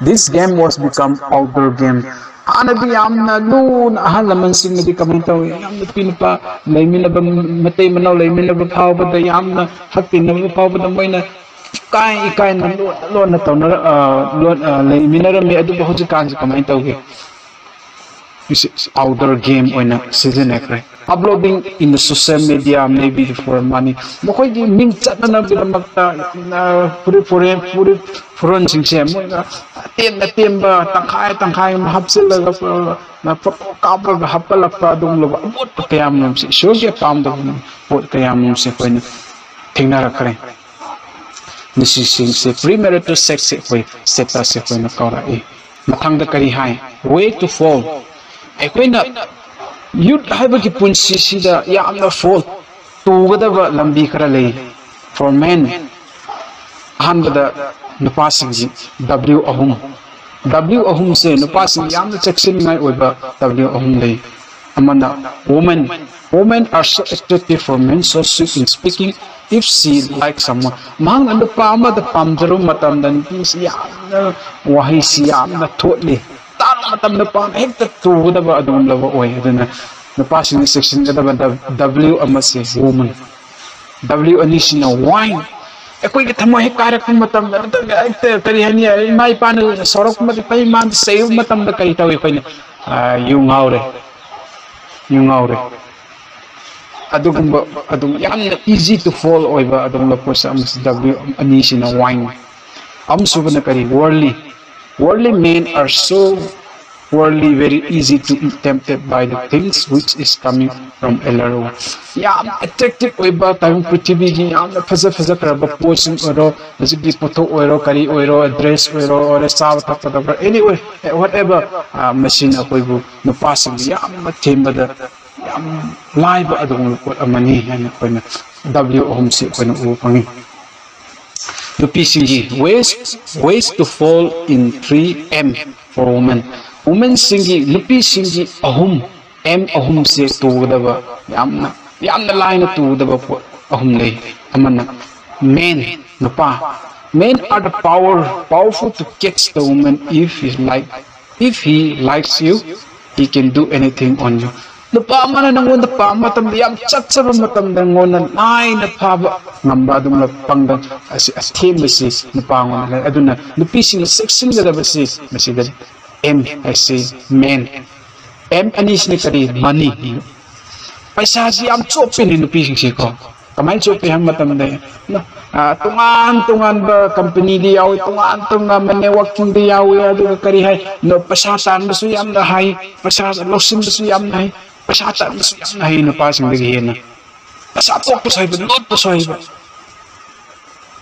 This game was become outdoor game. ꯍꯥꯟꯅꯗꯤ ꯌꯥꯝꯅ ꯂꯨꯅ ꯑꯍꯜ ꯂꯃꯟꯁꯤꯡꯅꯗꯤ ꯀꯃꯥꯏꯅ ꯇꯧꯏ? ꯌꯥꯝ ꯅꯨꯄꯤ ꯅꯨꯄꯥ ꯂꯩꯃꯤꯟꯅꯕ, ꯃꯇꯩ ꯃꯅꯥꯎ ꯂꯩꯃꯤꯟꯅꯕ ꯐꯥꯎꯕꯗ, ꯌꯥꯝꯅ ꯍꯛꯇꯤꯟꯅꯕ ꯐꯥꯎꯕꯗ ꯃꯣꯏꯅ ꯏꯀꯥꯏ ꯏꯀꯥꯏꯅ ꯂꯣꯟ ꯂꯣꯟꯅ ꯇꯧꯅꯔ-, ꯑ, ꯂꯣꯟ, ꯑ, ꯂꯩꯃꯤꯟꯅꯔꯝꯃꯤ꯫ ꯑꯗꯨꯕꯨ ꯍꯧꯖꯤꯛꯀꯥꯟꯁꯤ ꯀꯃꯥꯏꯅ ꯇꯧꯒꯦ? Outdoor game ꯑꯣꯏꯅ ꯁꯤꯖꯤꯟꯅꯈ꯭ꯔꯦ꯫ Uploading in the social media, maybe for money. ꯃꯈꯣꯏꯒꯤ ꯃꯤꯡ ꯆꯠꯅꯅꯕꯒꯤꯗꯃꯛꯇ, ꯑ, ꯐꯨꯔꯤꯠ ꯐꯨꯔꯦ-, ꯐꯨꯔꯤꯠ ꯐꯨꯔꯣꯟꯁꯤꯡꯁꯦ ꯃꯣꯏꯅ ꯑꯇꯦꯟ ꯑꯇꯦꯟꯕ ꯇꯪꯈꯥꯏ ꯇꯪꯈꯥꯏ ꯑꯃ ꯍꯥꯞꯆꯤꯜꯂꯒ, ꯑ, ꯐꯣꯇꯣ ꯀꯥꯞꯂꯒ ꯍꯥꯞꯀꯠꯂꯛꯄ, ꯑꯗꯨꯒꯨꯝꯂꯕ ꯑꯃꯣꯠꯄ ꯀꯌꯥ ꯑꯃꯔꯣꯝꯁꯦ, ꯏꯁꯣꯔꯒꯤ ꯑꯄꯥꯝꯗꯕ ꯄꯣꯠ ꯀꯌꯥ ꯑꯃꯔꯣꯝꯁꯦ ꯑꯩꯈꯣꯏꯅ ꯊꯦꯡꯅꯔꯛꯈ꯭ꯔꯦ꯫ ꯃꯁꯤꯁꯤꯡꯁꯦ premarital sex ꯁꯦ ꯑꯩꯈꯣꯏ status ꯁꯦ ꯑꯩꯈꯣꯏꯅ ꯀꯧꯔꯛꯏ꯫ ꯃꯊꯪꯗ ꯀꯔꯤ ꯍꯥꯏ? Way to fall. ꯑꯩꯈꯣꯏꯅ youth ꯍꯥꯏꯕꯒꯤ ꯄꯨꯟꯁꯤꯁꯤꯗ ꯌꯥꯝꯅ fall ꯇꯨꯒꯗꯕ ꯂꯝꯕꯤ ꯈꯔ ꯂꯩ꯫ For men, ꯑꯍꯥꯟꯕꯗ ꯅꯨꯄꯥꯁꯤꯡꯒꯤ W ꯑꯍꯨꯝ꯫ W ꯑꯍꯨꯝꯁꯦ ꯅꯨꯄꯥꯁꯤꯡ ꯌꯥꯝꯅ ꯆꯦꯛꯁꯤꯟꯅꯤꯡꯉꯥꯏ ꯑꯣꯏꯕ W ꯑꯍꯨꯝ ꯂꯩ꯫ ꯑꯃꯅ woman. Women are so attractive for men, so sweet in speaking, if she likes someone. ꯃꯍꯥꯛꯅ ꯅꯨꯄꯥ ꯑꯃꯗ ꯄꯥꯝꯖꯔꯨꯕ ꯃꯇꯝꯗ ꯅꯨꯄꯤꯁꯤ ꯌꯥꯝꯅ, ꯋꯥꯍꯩꯁꯤ ꯌꯥꯝꯅ ꯊꯣꯠꯂꯤ, ꯇꯥꯕ ꯃꯇꯝꯗ ꯄꯥꯝ ꯍꯦꯛꯇ ꯇꯨꯒꯗꯕ ꯑꯗꯨꯒꯨꯝꯂꯕ ꯑꯣꯏ꯫ ꯑꯗꯨꯅ ꯅꯨꯄꯥꯁꯤꯡꯅ ꯆꯦꯛꯁꯤꯟꯒꯗꯕ W ꯑꯃꯁꯦ woman꯫ W ꯑꯅꯤꯁꯤꯅ wine꯫ ꯑꯩꯈꯣꯏꯒꯤ ꯊꯃꯣꯏ ꯍꯦꯛ ꯀꯥꯏꯔꯛꯄ ꯃꯇꯝꯗ, ꯅꯠꯇ꯭ꯔꯒ ꯍꯦꯛꯇ ꯀꯔꯤ ꯍꯥꯏꯅꯤ, ꯏꯃꯥ ꯏꯄꯥꯅ ꯁꯥꯎꯔꯛꯄ ꯃꯇꯝꯗ, ꯏꯃꯥꯅ ꯆꯩꯕ ꯃꯇꯝꯗ ꯀꯔꯤ ꯇꯧꯏ? ꯑꯩꯈꯣꯏꯅ, ꯑ, ꯌꯨ ꯉꯥꯎꯔꯦ, ꯌꯨ ꯉꯥꯎꯔꯦ꯫ ꯑꯗꯨꯒꯨꯝꯕ, ꯑꯗꯨꯝ ꯌꯥꯝꯅ easy to fall ꯑꯣꯏꯕ ꯑꯗꯨꯒꯨꯝꯕ ꯄꯣꯠꯁꯛ ꯑꯃꯁꯤ W ꯑꯅꯤꯁꯤꯅ wine꯫ ꯑꯍꯨꯝꯁꯨꯕꯅ ꯀꯔꯤ? Worldly. Worldly men are so worldly, very easy to be tempted by the things which is coming from a little. ꯌꯥꯝ attractive ꯑꯣꯏꯕ, ꯇꯥꯏꯕꯪ ꯄ꯭ꯔꯤꯊꯤꯕꯤꯒꯤ ꯌꯥꯝꯅ ꯐꯖ ꯐꯖꯈ꯭ꯔꯕ ꯄꯣꯠꯁꯤꯡ ꯑꯣꯏꯔꯣ, ꯍꯧꯖꯤꯛꯀꯤ ꯄꯣꯠꯊꯣꯛ ꯑꯣꯏꯔꯣ, ꯀꯔꯤ ꯑꯣꯏꯔꯣ, dress ꯑꯣꯏꯔꯣ, ꯑꯣꯔ ꯆꯥꯕ ꯊꯛꯄꯗ ꯑꯣꯏꯔꯣ, anyway, whatever, ꯑ, ꯃꯁꯤꯅ ꯑꯩꯈꯣꯏꯕꯨ ꯅꯨꯄꯥꯁꯤꯡꯕꯨ ꯌꯥꯝꯅ ꯊꯦꯝꯕꯗ ꯌꯥꯝ ꯂꯥꯏꯕ ꯑꯗꯨꯒꯨꯝꯕ ꯄꯣꯠ ꯑꯃꯅꯤ ꯍꯥꯏꯅ ꯑꯩꯈꯣꯏꯅ W ꯑꯍꯨꯝꯁꯤ ꯑꯩꯈꯣꯏꯅ ꯎꯕ ꯐꯪꯉꯤ꯫ ꯅꯨꯄꯤꯁꯤꯡꯒꯤ ways, ways to fall in three M for women. Womenꯁꯤꯡꯒꯤ, ꯅꯨꯄꯤꯁꯤꯡꯒꯤ ꯑꯍꯨꯝ, M ꯑꯍꯨꯝꯁꯦ ꯇꯨꯒꯗꯕ, ꯌꯥꯝꯅ, ꯌꯥꯝꯅ ꯂꯥꯏꯅ ꯇꯨꯒꯗꯕ ꯄꯣꯠ ꯑꯍꯨꯝ ꯂꯩ꯫ ꯑꯃꯅ men, ꯅꯨꯄꯥ꯫ Men are the power, powerful to catch the woman if he like, if he likes you, he can do anything on you. ꯅꯨꯄꯥ ꯑꯃꯅ ꯅꯪꯉꯣꯟꯗ ꯄꯥꯝꯕ ꯃꯇꯝꯗ, ꯌꯥꯝ ꯆꯠꯆꯕ ꯃꯇꯝꯗ, ꯅꯉꯣꯟꯗ ꯂꯥꯏꯅ ꯐꯥꯕ ꯉꯝꯕ ꯑꯗꯨꯒꯨꯝꯕ ꯄꯥꯡꯒꯜ ꯑꯁꯤ, ꯑꯊꯦꯝꯕꯁꯤ ꯅꯨꯄꯥꯉꯣꯟꯗ ꯂꯩ꯫ ꯑꯗꯨꯅ ꯅꯨꯄꯤꯁꯤꯡꯅ ꯆꯦꯛꯁꯤꯟꯒꯗꯕꯁꯤ ꯃꯁꯤꯗꯅꯤ꯫ M ꯍꯥꯏꯁꯤ men꯫ M ꯑꯅꯤꯁꯤꯅ ꯀꯔꯤ? Money꯫ ꯄꯩꯁꯥꯁꯤ ꯌꯥꯝ ꯆꯣꯞꯄꯤꯅꯤ ꯅꯨꯄꯤꯁꯤꯡꯁꯤꯀꯣ꯫ ꯀꯃꯥꯏꯅ ꯆꯣꯞꯄꯤ ꯍꯥꯏꯕ ꯃꯇꯝꯗ, ꯑ, ꯇꯣꯉꯥꯟ ꯇꯣꯉꯥꯟꯕ companyꯗꯤ ꯌꯥꯎꯏ, ꯇꯣꯉꯥꯟ ꯇꯣꯉꯥꯟꯕ networkingꯗꯤ ꯌꯥꯎꯏ, ꯑꯗꯨꯒ ꯀꯔꯤ ꯍꯥꯏ, ꯅ-, ꯄꯩꯁꯥ ꯇꯥꯟꯕꯁꯨ ꯌꯥꯝꯅ ꯍꯩ, ꯄꯩꯁꯥ ꯂꯧꯁꯤꯟꯕꯁꯨ ꯌꯥꯝꯅ ꯍꯩ, ꯄꯩꯁꯥ ꯇꯥꯟꯕꯁꯨ ꯌꯥꯝꯅ ꯍꯩ ꯅꯨꯄꯥꯁꯤꯡꯗꯒꯤ ꯍꯦꯟꯅ꯫ ꯄꯩꯁꯥ ꯊꯣꯛꯄꯁꯨ ꯍꯩꯕ, ꯂꯣꯠꯄꯁꯨ ꯍꯩꯕ꯫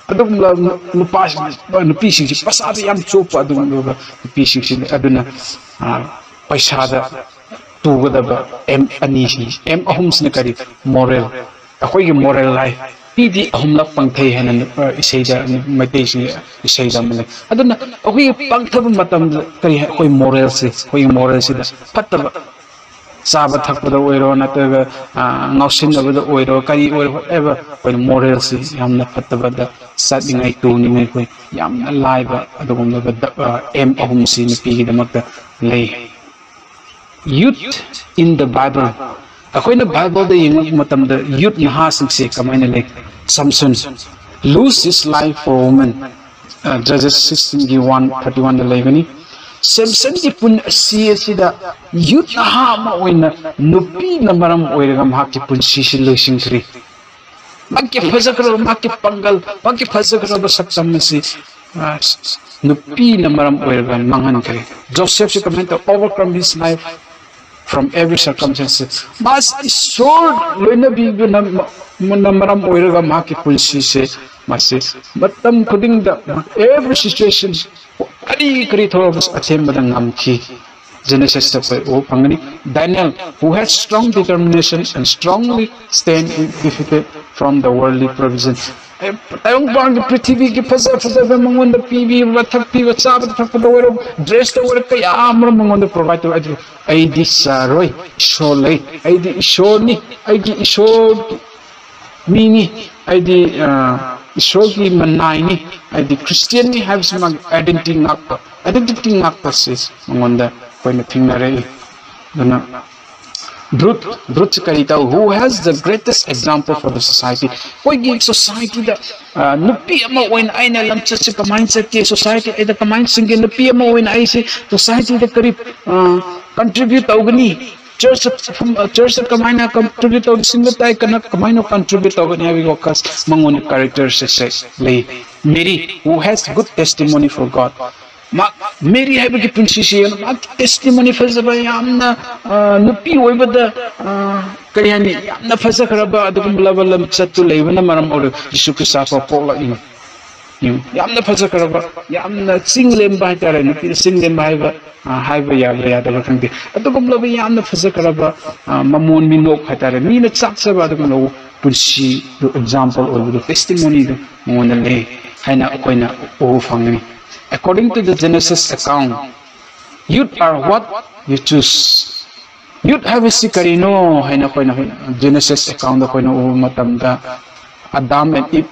ꯑꯗꯨꯒꯨꯝꯂꯕ ꯅꯨꯄꯥꯁꯤꯡ, ꯅꯨꯄꯤꯁꯤꯡꯁꯤ ꯄꯩꯁꯥꯗ ꯌꯥꯝ ꯆꯣꯞꯄ ꯑꯗꯨꯒꯨꯝꯂꯕ ꯅꯨꯄꯤꯁꯤꯡꯁꯤꯅꯤ꯫ ꯑꯗꯨꯅ, ꯑ, ꯄꯩꯁꯥꯗ ꯇꯨꯒꯗꯕ ꯑꯦꯝ ꯑꯅꯤꯁꯤ, ꯑꯦꯝ ꯑꯍꯨꯝꯁꯤꯅ ꯀꯔꯤ? Moral꯫ ꯑꯩꯈꯣꯏꯒꯤ moral life꯫ ꯄꯤꯗꯤ ꯑꯍꯨꯝꯂꯛ ꯄꯪꯊꯩ ꯍꯥꯏꯅ, ꯑ, ꯏꯁꯩꯗ, ꯃꯩꯇꯩꯁꯤꯡ ꯏꯁꯩꯗ ꯑꯃ ꯂꯩ꯫ ꯑꯗꯨꯅ ꯑꯩꯈꯣꯏꯒꯤ ꯄꯪꯊꯕ ꯃꯇꯝꯗ ꯀꯔꯤ ꯍꯥꯏ? ꯑꯩꯈꯣꯏ moralꯁꯦ, ꯑꯩꯈꯣꯏꯒꯤ moralꯁꯤꯗ ꯐꯠꯇꯕ, ꯆꯥꯕ ꯊꯛꯄꯗ ꯑꯣꯏꯔꯣ, ꯅꯠꯇ꯭ꯔꯒ, ꯑ, ꯉꯥꯎꯁꯤꯟꯅꯕꯗ ꯑꯣꯏꯔꯣ, ꯀꯔꯤ ꯑꯣꯏꯔꯣ, whatever, ꯑꯩꯈꯣꯏꯅ moralꯁꯤ ꯌꯥꯝꯅ ꯐꯠꯇꯕꯗ ꯆꯠꯅꯤꯡꯉꯥꯏ, ꯇꯨꯅꯤꯡꯉꯥꯏ ꯑꯩꯈꯣꯏ ꯌꯥꯝꯅ ꯂꯥꯏꯕ ꯑꯗꯨꯒꯨꯝꯂꯕ ꯗ-, ꯑ, ꯑꯦꯝ ꯑꯍꯨꯝꯁꯤ ꯅꯨꯄꯤꯒꯤꯗꯃꯛꯇ ꯂꯩ꯫ Youth in the Bible꯫ ꯑꯩꯈꯣꯏꯅ Bibleꯗ ꯌꯦꯡꯕ ꯃꯇꯝꯗ youth ꯅꯍꯥꯁꯤꯡꯁꯦ ꯀꯃꯥꯏꯅ ꯂꯩ? Samson lose his life for woman꯫ ꯑ, Judges sixteenꯒꯤ one thirty oneꯗ ꯂꯩꯕꯅꯤ꯫ ꯁꯦꯝꯁꯟꯒꯤ ꯄꯨꯟꯁꯤ ꯑꯁꯤꯗ youth ꯅꯍꯥ ꯑꯃ ꯑꯣꯏꯅ ꯅꯨꯄꯤꯅ ꯃꯔꯝ ꯑꯣꯏꯔꯒ ꯃꯍꯥꯛꯀꯤ ꯄꯨꯟꯁꯤꯁꯤ ꯂꯣꯏꯁꯤꯟꯈ꯭ꯔꯤ꯫ ꯃꯍꯥꯛꯀꯤ ꯐꯖꯈ꯭ꯔꯕ, ꯃꯍꯥꯛꯀꯤ ꯄꯥꯡꯒꯜ, ꯃꯍꯥꯛꯀꯤ ꯐꯖꯈ꯭ꯔꯕ ꯁꯛꯇꯝ ꯑꯁꯤ, ꯑ, ꯅꯨꯄꯤꯅ ꯃꯔꯝ ꯑꯣꯏꯔꯒ ꯃꯥꯡꯍꯟꯈ꯭ꯔꯦ꯫ ꯖꯣꯁꯦꯐꯁꯤ ꯀꯃꯥꯏꯅ ꯇꯧ? Overcome his life from every circumstance꯫ ꯃꯥꯁꯤ ꯏꯁꯣꯔ ꯂꯣꯏꯅꯕꯤꯕꯅ ꯃ-, ꯃꯔꯝ ꯑꯣꯏꯔꯒ ꯃꯍꯥꯛꯀꯤ ꯄꯨꯟꯁꯤꯁꯦ, ꯃꯥꯁꯤ ꯃꯇꯝ ꯈꯨꯗꯤꯡꯗ, every situation, ꯀꯔꯤ ꯀꯔꯤ ꯊꯣꯛꯂꯕꯁꯨ ꯑꯊꯦꯝꯕꯗ ꯉꯝꯈꯤ꯫ Genesisꯇ ꯑꯩꯈꯣꯏ ꯎꯕ ꯐꯪꯒꯅꯤ꯫ Daniel, who has strong determination and strongly stand in defeated from the worldly provision꯫ ꯑꯦ, ꯇꯥꯏꯕꯪꯄꯥꯟꯒꯤ ꯄ꯭ꯔꯤꯊꯤꯕꯤꯒꯤ ꯐꯖ ꯐꯖꯕ ꯃꯉꯣꯟꯗ ꯄꯤꯕꯤꯕ, ꯊꯛꯄꯤꯕ, ꯆꯥꯕꯗ ꯊꯛꯄꯗ ꯑꯣꯏꯔꯣ, dressꯇ ꯑꯣꯏꯔꯣ, ꯀꯌꯥ ꯑꯃꯔꯣꯝ ꯃꯉꯣꯟꯗ provide ꯇꯧꯋꯦ꯫ ꯑꯗꯨꯕꯨ ꯑꯩꯗꯤ ꯆꯥꯔꯣꯏ, ꯏꯁꯣꯔ ꯂꯩ, ꯑꯩꯗꯤ ꯏꯁꯣꯔꯅꯤ, ꯑꯩꯒꯤ ꯏꯁꯣꯔ ꯃꯤꯅꯤ, ꯑꯩꯗꯤ, ꯑ, ꯏꯁꯣꯔꯒꯤ ꯃꯅꯥꯏꯅꯤ, ꯑꯩꯗꯤ Christianꯅꯤ ꯍꯥꯏꯕꯁꯤ ꯃꯥꯒꯤ identity ꯉꯥꯛꯄ, identity ꯉꯥꯛꯄꯁꯤ ꯃꯉꯣꯟꯗ ꯑꯩꯈꯣꯏꯅ ꯊꯦꯡꯅꯔꯛꯏ꯫ ꯑꯗꯨꯅ Ruth, Ruth ꯀꯔꯤ ꯇꯧ? Who has the greatest example for the society? ꯑꯩꯈꯣꯏꯒꯤ societyꯗ, ꯑ, ꯅꯨꯄꯤ ꯑꯃ ꯑꯣꯏꯅ ꯑꯩꯅ ꯂꯝꯆꯠꯁꯦ ꯀꯃꯥꯏꯅ ꯆꯠꯀꯦ, society ꯑꯩꯗ ꯀꯃꯥꯏꯅ ꯆꯤꯡꯒꯦ, ꯅꯨꯄꯤ ꯑꯃ ꯑꯣꯏꯅ ꯑꯩꯁꯦ societyꯗ ꯀꯔꯤ, ꯑ, contribute ꯇꯧꯒꯅꯤ, churchꯇ, churchꯇ ꯀꯃꯥꯏꯅ contribute ꯇꯧꯒꯅꯤ, single ꯇꯥꯏ ꯀꯅ-, ꯀꯃꯥꯏꯅ contribute ꯇꯧꯒꯅꯤ ꯍꯥꯏꯕꯒꯤ ꯋꯥꯈꯜ ꯃꯉꯣꯟꯗ characteristicꯁꯦ ꯂꯩ꯫ Mary, who has good testimony for God꯫ ꯃꯥ, ꯃꯦꯔꯤ ꯍꯥꯏꯕꯒꯤ ꯄꯨꯟꯁꯤꯁꯤ ꯌꯦꯡꯉꯨ, ꯃꯥꯒꯤ testimony ꯐꯖꯕ, ꯌꯥꯝꯅ, ꯑ, ꯅꯨꯄꯤ ꯑꯣꯏꯕꯗ, ꯑ, ꯀꯔꯤ ꯍꯥꯏꯅꯤ, ꯌꯥꯝꯅ ꯐꯖꯈ꯭ꯔꯕ ꯑꯗꯨꯒꯨꯝꯂꯕ ꯂꯝꯆꯠꯇꯨ ꯂꯩꯕꯅ ꯃꯔꯝ ꯑꯣꯏꯔꯒ ꯖꯤꯁꯨ ꯈ꯭ꯔꯤꯁꯇ ꯑꯐꯕ ꯄꯣꯛꯂꯛꯏꯅꯤ꯫ ꯌꯥꯝꯅ ꯐꯖꯈ꯭ꯔꯕ, ꯌꯥꯝꯅ ꯆꯤꯡ ꯂꯦꯝꯕ ꯍꯥꯏꯇꯥꯔꯦ, ꯅꯨꯄꯤꯅ ꯆꯤꯡ ꯂꯦꯝꯕ ꯍꯥꯏꯕ, ꯑ, ꯍꯥꯏꯕ ꯌꯥꯕ꯭ꯔꯥ ꯌꯥꯗꯕ꯭ꯔꯥ ꯈꯪꯗꯦ꯫ ꯑꯗꯨꯒꯨꯝꯂꯕ ꯌꯥꯝꯅ ꯐꯖꯈ꯭ꯔꯕ, ꯑ, ꯃꯃꯣꯟ ꯃꯤꯅꯣꯛ ꯍꯥꯏꯇꯥꯔꯦ, ꯃꯤꯅ ꯆꯥꯛꯆꯕ ꯑꯗꯨꯒꯨꯝꯂꯕ ꯄꯨꯟꯁꯤꯗꯨ, ꯑꯦꯛꯖꯥꯝꯄꯜ ꯑꯣꯏꯕꯗꯨ, ꯇꯦꯁꯇꯤꯃꯣꯅꯤꯗꯨ ꯃꯉꯣꯟꯗ ꯂꯩ ꯍꯥꯏꯅ ꯑꯩꯈꯣꯏꯅ ꯎꯕ ꯐꯪꯒꯅꯤ꯫ According to the Genesis account, youth are what you choose. Youth ꯍꯥꯏꯕꯁꯤ ꯀꯔꯤꯅꯣ ꯍꯥꯏꯅ ꯑꯩꯈꯣꯏꯅ ꯖꯦꯅꯦꯁꯤꯁ ꯑꯦꯀꯥꯎꯟꯗ ꯑꯩꯈꯣꯏꯅ ꯎꯕ ꯃꯇꯝꯗ, ꯑꯗꯥꯝ ꯑꯦꯟ ꯏꯞ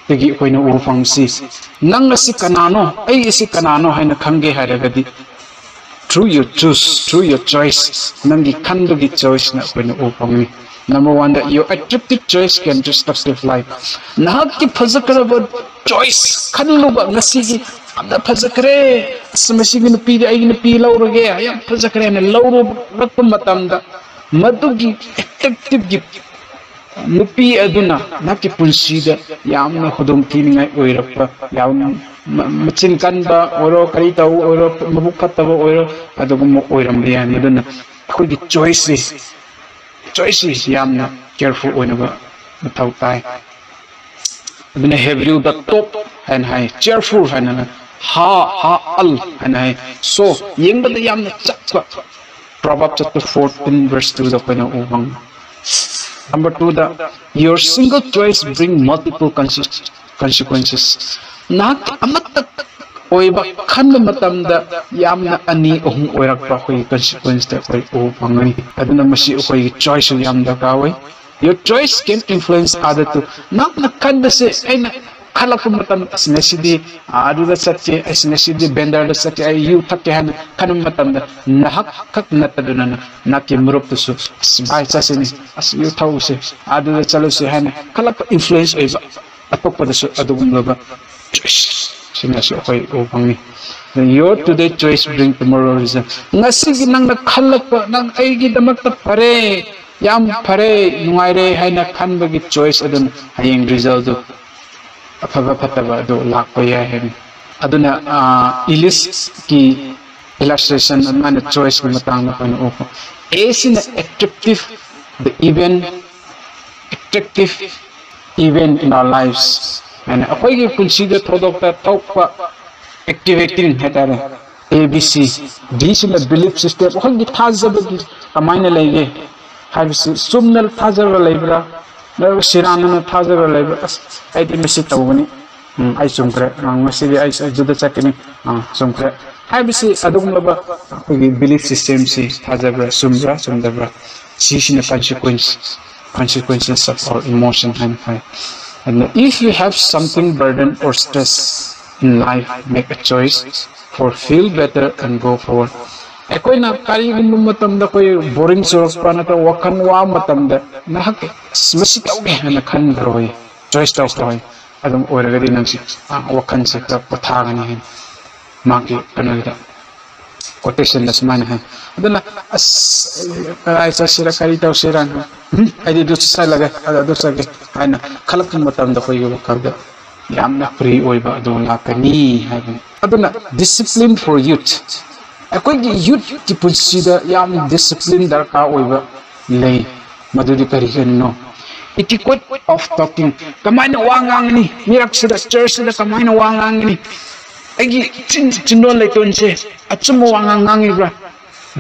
ꯇꯒꯤ ꯑꯩꯈꯣꯏꯅ ꯎꯕ ꯐꯪꯁꯤ꯫ ꯅꯪ ꯑꯁꯤ ꯀꯅꯥꯅꯣ, ꯑꯩ ꯑꯁꯤ ꯀꯅꯥꯅꯣ ꯍꯥꯏꯅ ꯈꯪꯒꯦ ꯍꯥꯏꯔꯒꯗꯤ, through your choose, through your choice, ꯅꯪꯒꯤ ꯈꯟꯕꯒꯤ ꯆꯣꯏꯁꯅ ꯑꯩꯈꯣꯏꯅ ꯎꯕ ꯐꯪꯒꯅꯤ꯫ Number one, that your attractive choice can destructive life. ꯅꯍꯥꯛꯀꯤ ꯐꯖꯈ꯭ꯔꯕ ꯆꯣꯏꯁ ꯈꯜꯂꯨꯕ, ꯉꯁꯤꯒꯤ ꯌꯥꯝꯅ ꯐꯖꯈ꯭ꯔꯦ, ꯑꯁ, ꯃꯁꯤꯒꯤ ꯅꯨꯄꯤꯗꯤ ꯑꯩꯒꯤ ꯅꯨꯄꯤ ꯂꯧꯔꯒꯦ, ꯌꯥꯝ ꯐꯖꯈ꯭ꯔꯦ ꯍꯥꯏꯅ ꯂꯧꯔꯛꯄ ꯃꯇꯝꯗ, ꯃꯗꯨꯒꯤ ꯑꯦꯇ꯭ꯔꯦꯛꯇꯤꯞꯒꯤ ꯅꯨꯄꯤ ꯑꯗꯨꯅ ꯅꯍꯥꯛꯀꯤ ꯄꯨꯟꯁꯤꯗ ꯌꯥꯝꯅ ꯈꯨꯗꯣꯡꯊꯤꯅꯤꯡꯉꯥꯏ ꯑꯣꯏꯔꯛꯄ, ꯌꯥꯝ ꯃ-, ꯃꯆꯤꯟ ꯀꯟꯕ ꯑꯣꯏꯔꯣ, ꯀꯔꯤ ꯇꯧꯕ ꯑꯣꯏꯔꯣ, ꯃꯕꯨꯛ ꯐꯠꯇꯕ ꯑꯣꯏꯔꯣ, ꯑꯗꯨꯒꯨꯝꯕ ꯑꯣꯏꯔꯝꯕ ꯌꯥꯏ꯫ ꯑꯗꯨꯅ ꯑꯩꯈꯣꯏꯒꯤ ꯆꯣꯏꯁꯁꯤ, ꯆꯣꯏꯁꯁꯤ ꯌꯥꯝꯅ ꯀꯦꯌꯔꯐꯨꯜ ꯑꯣꯏꯅꯕ ꯃꯊꯧ ꯇꯥꯏ꯫ ꯑꯗꯨꯅ ꯍꯦꯕ꯭ꯔꯤꯌꯨꯗ ꯇꯣꯞ ꯍꯥꯏꯅ ꯍꯥꯏ, ꯆꯤꯌꯔꯐꯨꯜ ꯍꯥꯏꯅ, ꯍꯥ, ꯍꯥ ꯑꯜ ꯍꯥꯏꯅ ꯍꯥꯏ꯫ ꯁꯣ, ꯌꯦꯡꯕꯗ ꯌꯥꯝꯅ ꯆꯛꯄ꯫ Proverbs chapter fourteen verse two ꯗ ꯑꯩꯈꯣꯏꯅ ꯎꯕ ꯐꯪꯉꯤ꯫ Number two the, your single choice bring multiple conse-, consequences. ꯅꯍꯥꯛ ꯑꯃꯠꯇ ꯑꯣꯏꯕ ꯈꯟꯕ ꯃꯇꯝꯗ ꯌꯥꯝꯅ ꯑꯅꯤ ꯑꯍꯨꯝ ꯑꯣꯏꯔꯛꯄ ꯑꯩꯈꯣꯏꯒꯤ ꯀꯟꯁꯤꯀ꯭ꯋꯦꯟꯁꯇ ꯑꯩꯈꯣꯏ ꯎꯕ ꯐꯪꯒꯅꯤ꯫ ꯑꯗꯨꯅ ꯃꯁꯤ ꯑꯩꯈꯣꯏꯒꯤ ꯆꯣꯏꯁꯁꯨ ꯌꯥꯝ ꯗꯔꯀꯥꯔ ꯑꯣꯏ꯫ Your choice can influence other too. ꯅꯪꯅ ꯈꯟꯕꯁꯦ, ꯑꯩꯅ ꯈꯜꯂꯛꯄ ꯃꯇꯝꯗ, "ꯑꯁ, ꯉꯁꯤꯗꯤ, ꯑ, ꯑꯗꯨꯗ ꯆꯠꯀꯦ, ꯑꯁ, ꯉꯁꯤꯗꯤ ꯕꯦꯟꯗꯔꯗ ꯆꯠꯀꯦ, ꯑꯩ ꯌꯨ ꯊꯛꯀꯦ" ꯍꯥꯏꯅ ꯈꯟꯕ ꯃꯇꯝꯗ, ꯅꯍꯥꯛ ꯈꯛ ꯅꯠꯇꯗꯨꯅ ꯅ-, ꯅꯍꯥꯛꯀꯤ ꯃꯔꯨꯞꯇꯨꯁꯨ, "ꯑꯁ, ꯚꯥꯏ, ꯆꯠꯁꯤꯅꯦ, ꯑꯁ, ꯌꯨ ꯊꯛꯎꯁꯦ, ꯑꯗꯨꯗ ꯆꯠꯂꯨꯁꯦ" ꯍꯥꯏꯅ ꯈꯜꯂꯛꯄ, ꯏꯟꯐ꯭ꯂꯨꯌꯦꯟꯁ ꯑꯣꯏꯕ ꯑꯇꯣꯞꯄꯗꯁꯨ ꯑꯗꯨꯒꯨꯝꯂꯕ ꯆꯣꯏꯁ ꯁꯤꯡ ꯑꯁꯤ ꯑꯩꯈꯣꯏ ꯎꯕ ꯐꯪꯉꯤ꯫ Your today choice bring tomorrow result. ꯉꯁꯤꯒꯤ ꯅꯪꯅ ꯈꯜꯂꯛꯄ, "ꯅꯪ ꯑꯩꯒꯤꯗꯃꯛꯇ ꯐꯔꯦ, ꯌꯥꯝ ꯐꯔꯦ, ꯅꯨꯡꯉꯥꯏꯔꯦ" ꯍꯥꯏꯅ ꯈꯟꯕꯒꯤ ꯆꯣꯏꯁ ꯑꯗꯨꯅ ꯍꯌꯦꯡ ꯔꯤꯖꯜꯗꯨ, ꯑꯐꯕ ꯐꯠꯇꯕ ꯑꯗꯨ ꯂꯥꯛꯄ ꯌꯥꯏ ꯍꯥꯏꯕꯅꯤ꯫ ꯑꯗꯨꯅ, ꯑ, ꯏꯂꯤꯁꯀꯤ ꯏꯂꯁꯇ꯭ꯔꯦꯁꯟ ꯑꯗꯨꯃꯥꯏꯅ ꯆꯣꯏꯁꯀꯤ ꯃꯇꯥꯡꯗ ꯑꯩꯈꯣꯏꯅ ꯎꯕ꯫ ꯑꯦꯁꯤꯅ attractive, the event, attractive event in our lives. ꯍꯥꯏꯅ ꯑꯩꯈꯣꯏꯒꯤ ꯄꯨꯟꯁꯤꯗ ꯊꯧꯗꯣꯛꯇ ꯊꯣꯛꯄ activating ꯍꯥꯏꯇꯥꯔꯦ, A B C꯫ D ꯁꯤꯅ belief system, ꯑꯩꯈꯣꯏꯒꯤ ꯊꯥꯖꯕꯒꯤ ꯀꯃꯥꯏꯅ ꯂꯩꯒꯦ ꯍꯥꯏꯕꯁꯤ, ꯆꯨꯝꯅ ꯊꯥꯖꯕ ꯂꯩꯕ꯭ꯔꯥ, ꯅꯠꯇ꯭ꯔꯒ ꯁꯤꯔꯥꯟꯅꯅ ꯊꯥꯖꯕ ꯂꯩꯕ꯭ꯔꯥ? ꯑꯁ, ꯑꯩꯗꯤ ꯃꯁꯤ ꯇꯧꯒꯅꯤ, ꯎꯝ, ꯑꯩ ꯆꯨꯝꯈ꯭ꯔꯦ, ꯑ, ꯉꯁꯤꯗꯤ ꯑꯩ ꯑꯗꯨꯗ ꯆꯠꯀꯅꯤ, ꯑ, ꯆꯨꯝꯈ꯭ꯔꯦ ꯍꯥꯏꯕꯁꯤ, ꯑꯗꯨꯒꯨꯝꯂꯕ ꯑꯩꯈꯣꯏꯒꯤ belief system ꯁꯤ ꯊꯥꯖꯕ꯭ꯔꯥ, ꯆꯨꯝꯕ꯭ꯔꯥ, ꯆꯨꯝꯗꯕ꯭ꯔꯥ? ꯁꯤꯁꯤꯅ consequence, consequences of our emotion ꯍꯥꯏꯅ ꯍꯥꯏ꯫ ꯑꯗꯨꯅ, if you have something burden or stress in life, make a choice for feel better and go forward. ꯑꯩꯈꯣꯏꯅ ꯀꯔꯤꯒꯨꯝꯕ ꯃꯇꯝꯗ ꯑꯩꯈꯣꯏ ꯕꯣꯔꯤꯡ ꯆꯨꯔꯛꯄ ꯅꯠꯇ꯭ꯔꯒ ꯋꯥꯈꯜ ꯋꯥꯕ ꯃꯇꯝꯗ ꯅꯍꯥꯛ, "ꯑꯁ, ꯃꯁꯤ ꯇꯧꯒꯦ" ꯍꯥꯏꯅ ꯈꯟꯈ꯭ꯔꯣꯏ, ꯆꯣꯏꯁ ꯇꯧꯈ꯭ꯔꯣꯏ꯫ ꯑꯗꯨꯝ ꯑꯣꯏꯔꯒꯗꯤ ꯅꯪꯁꯤ, ꯑ, ꯋꯥꯈꯜꯁꯤ ꯈꯔ ꯄꯣꯊꯥꯒꯅꯤ ꯍꯥꯏꯅ ꯃꯥꯒꯤ ꯀꯩꯅꯣꯗ ꯀꯣꯇꯦꯁꯟꯗ ꯁꯨꯃꯥꯏꯅ ꯍꯥꯏ꯫ ꯑꯗꯨꯅ, "ꯑꯁ, ꯀꯗꯥꯏ ꯆꯠꯁꯤꯔ, ꯀꯔꯤ ꯇꯧꯁꯤꯔ? ꯎꯝ, ꯑꯩꯗꯤ ꯑꯗꯨ ꯆꯠꯂꯒꯦ, ꯑꯗꯨ ꯑꯗꯨ ꯆꯠꯒꯦ" ꯍꯥꯏꯅ ꯈꯜꯂꯛꯄ ꯃꯇꯝꯗ ꯑꯩꯈꯣꯏꯒꯤ ꯋꯥꯈꯜꯗ ꯌꯥꯝꯅ ꯐ꯭ꯔꯤ ꯑꯣꯏꯕ ꯑꯗꯨ ꯂꯥꯛꯀꯅꯤ ꯍꯥꯏꯕꯅꯤ꯫ ꯑꯗꯨꯅ, discipline for youth꯫ ꯑꯩꯈꯣꯏꯒꯤ ꯌꯨꯠꯀꯤ ꯄꯨꯟꯁꯤꯗ ꯌꯥꯝ ꯗꯤꯁꯤꯄ꯭ꯂꯤꯟ ꯗꯔꯀꯥꯔ ꯑꯣꯏꯕ ꯂꯩ꯫ ꯃꯗꯨꯗꯤ ꯀꯔꯤꯒꯤꯅꯣ? Etiquette of talking꯫ ꯀꯃꯥꯏꯅ ꯋꯥ ꯉꯥꯡꯒꯅꯤ? ꯃꯤꯔꯛꯁꯤꯗ, ꯆꯔꯆꯁꯤꯗ ꯀꯃꯥꯏꯅ ꯋꯥ ꯉꯥꯡꯒꯅꯤ? ꯑꯩꯒꯤ ꯆꯤꯟ-, ꯆꯤꯟꯗꯣꯟ ꯂꯩꯇꯣꯟꯁꯦ ꯑꯆꯨꯝꯕ ꯋꯥꯉꯥꯡ ꯉꯥꯡꯉꯤꯕ꯭ꯔꯥ?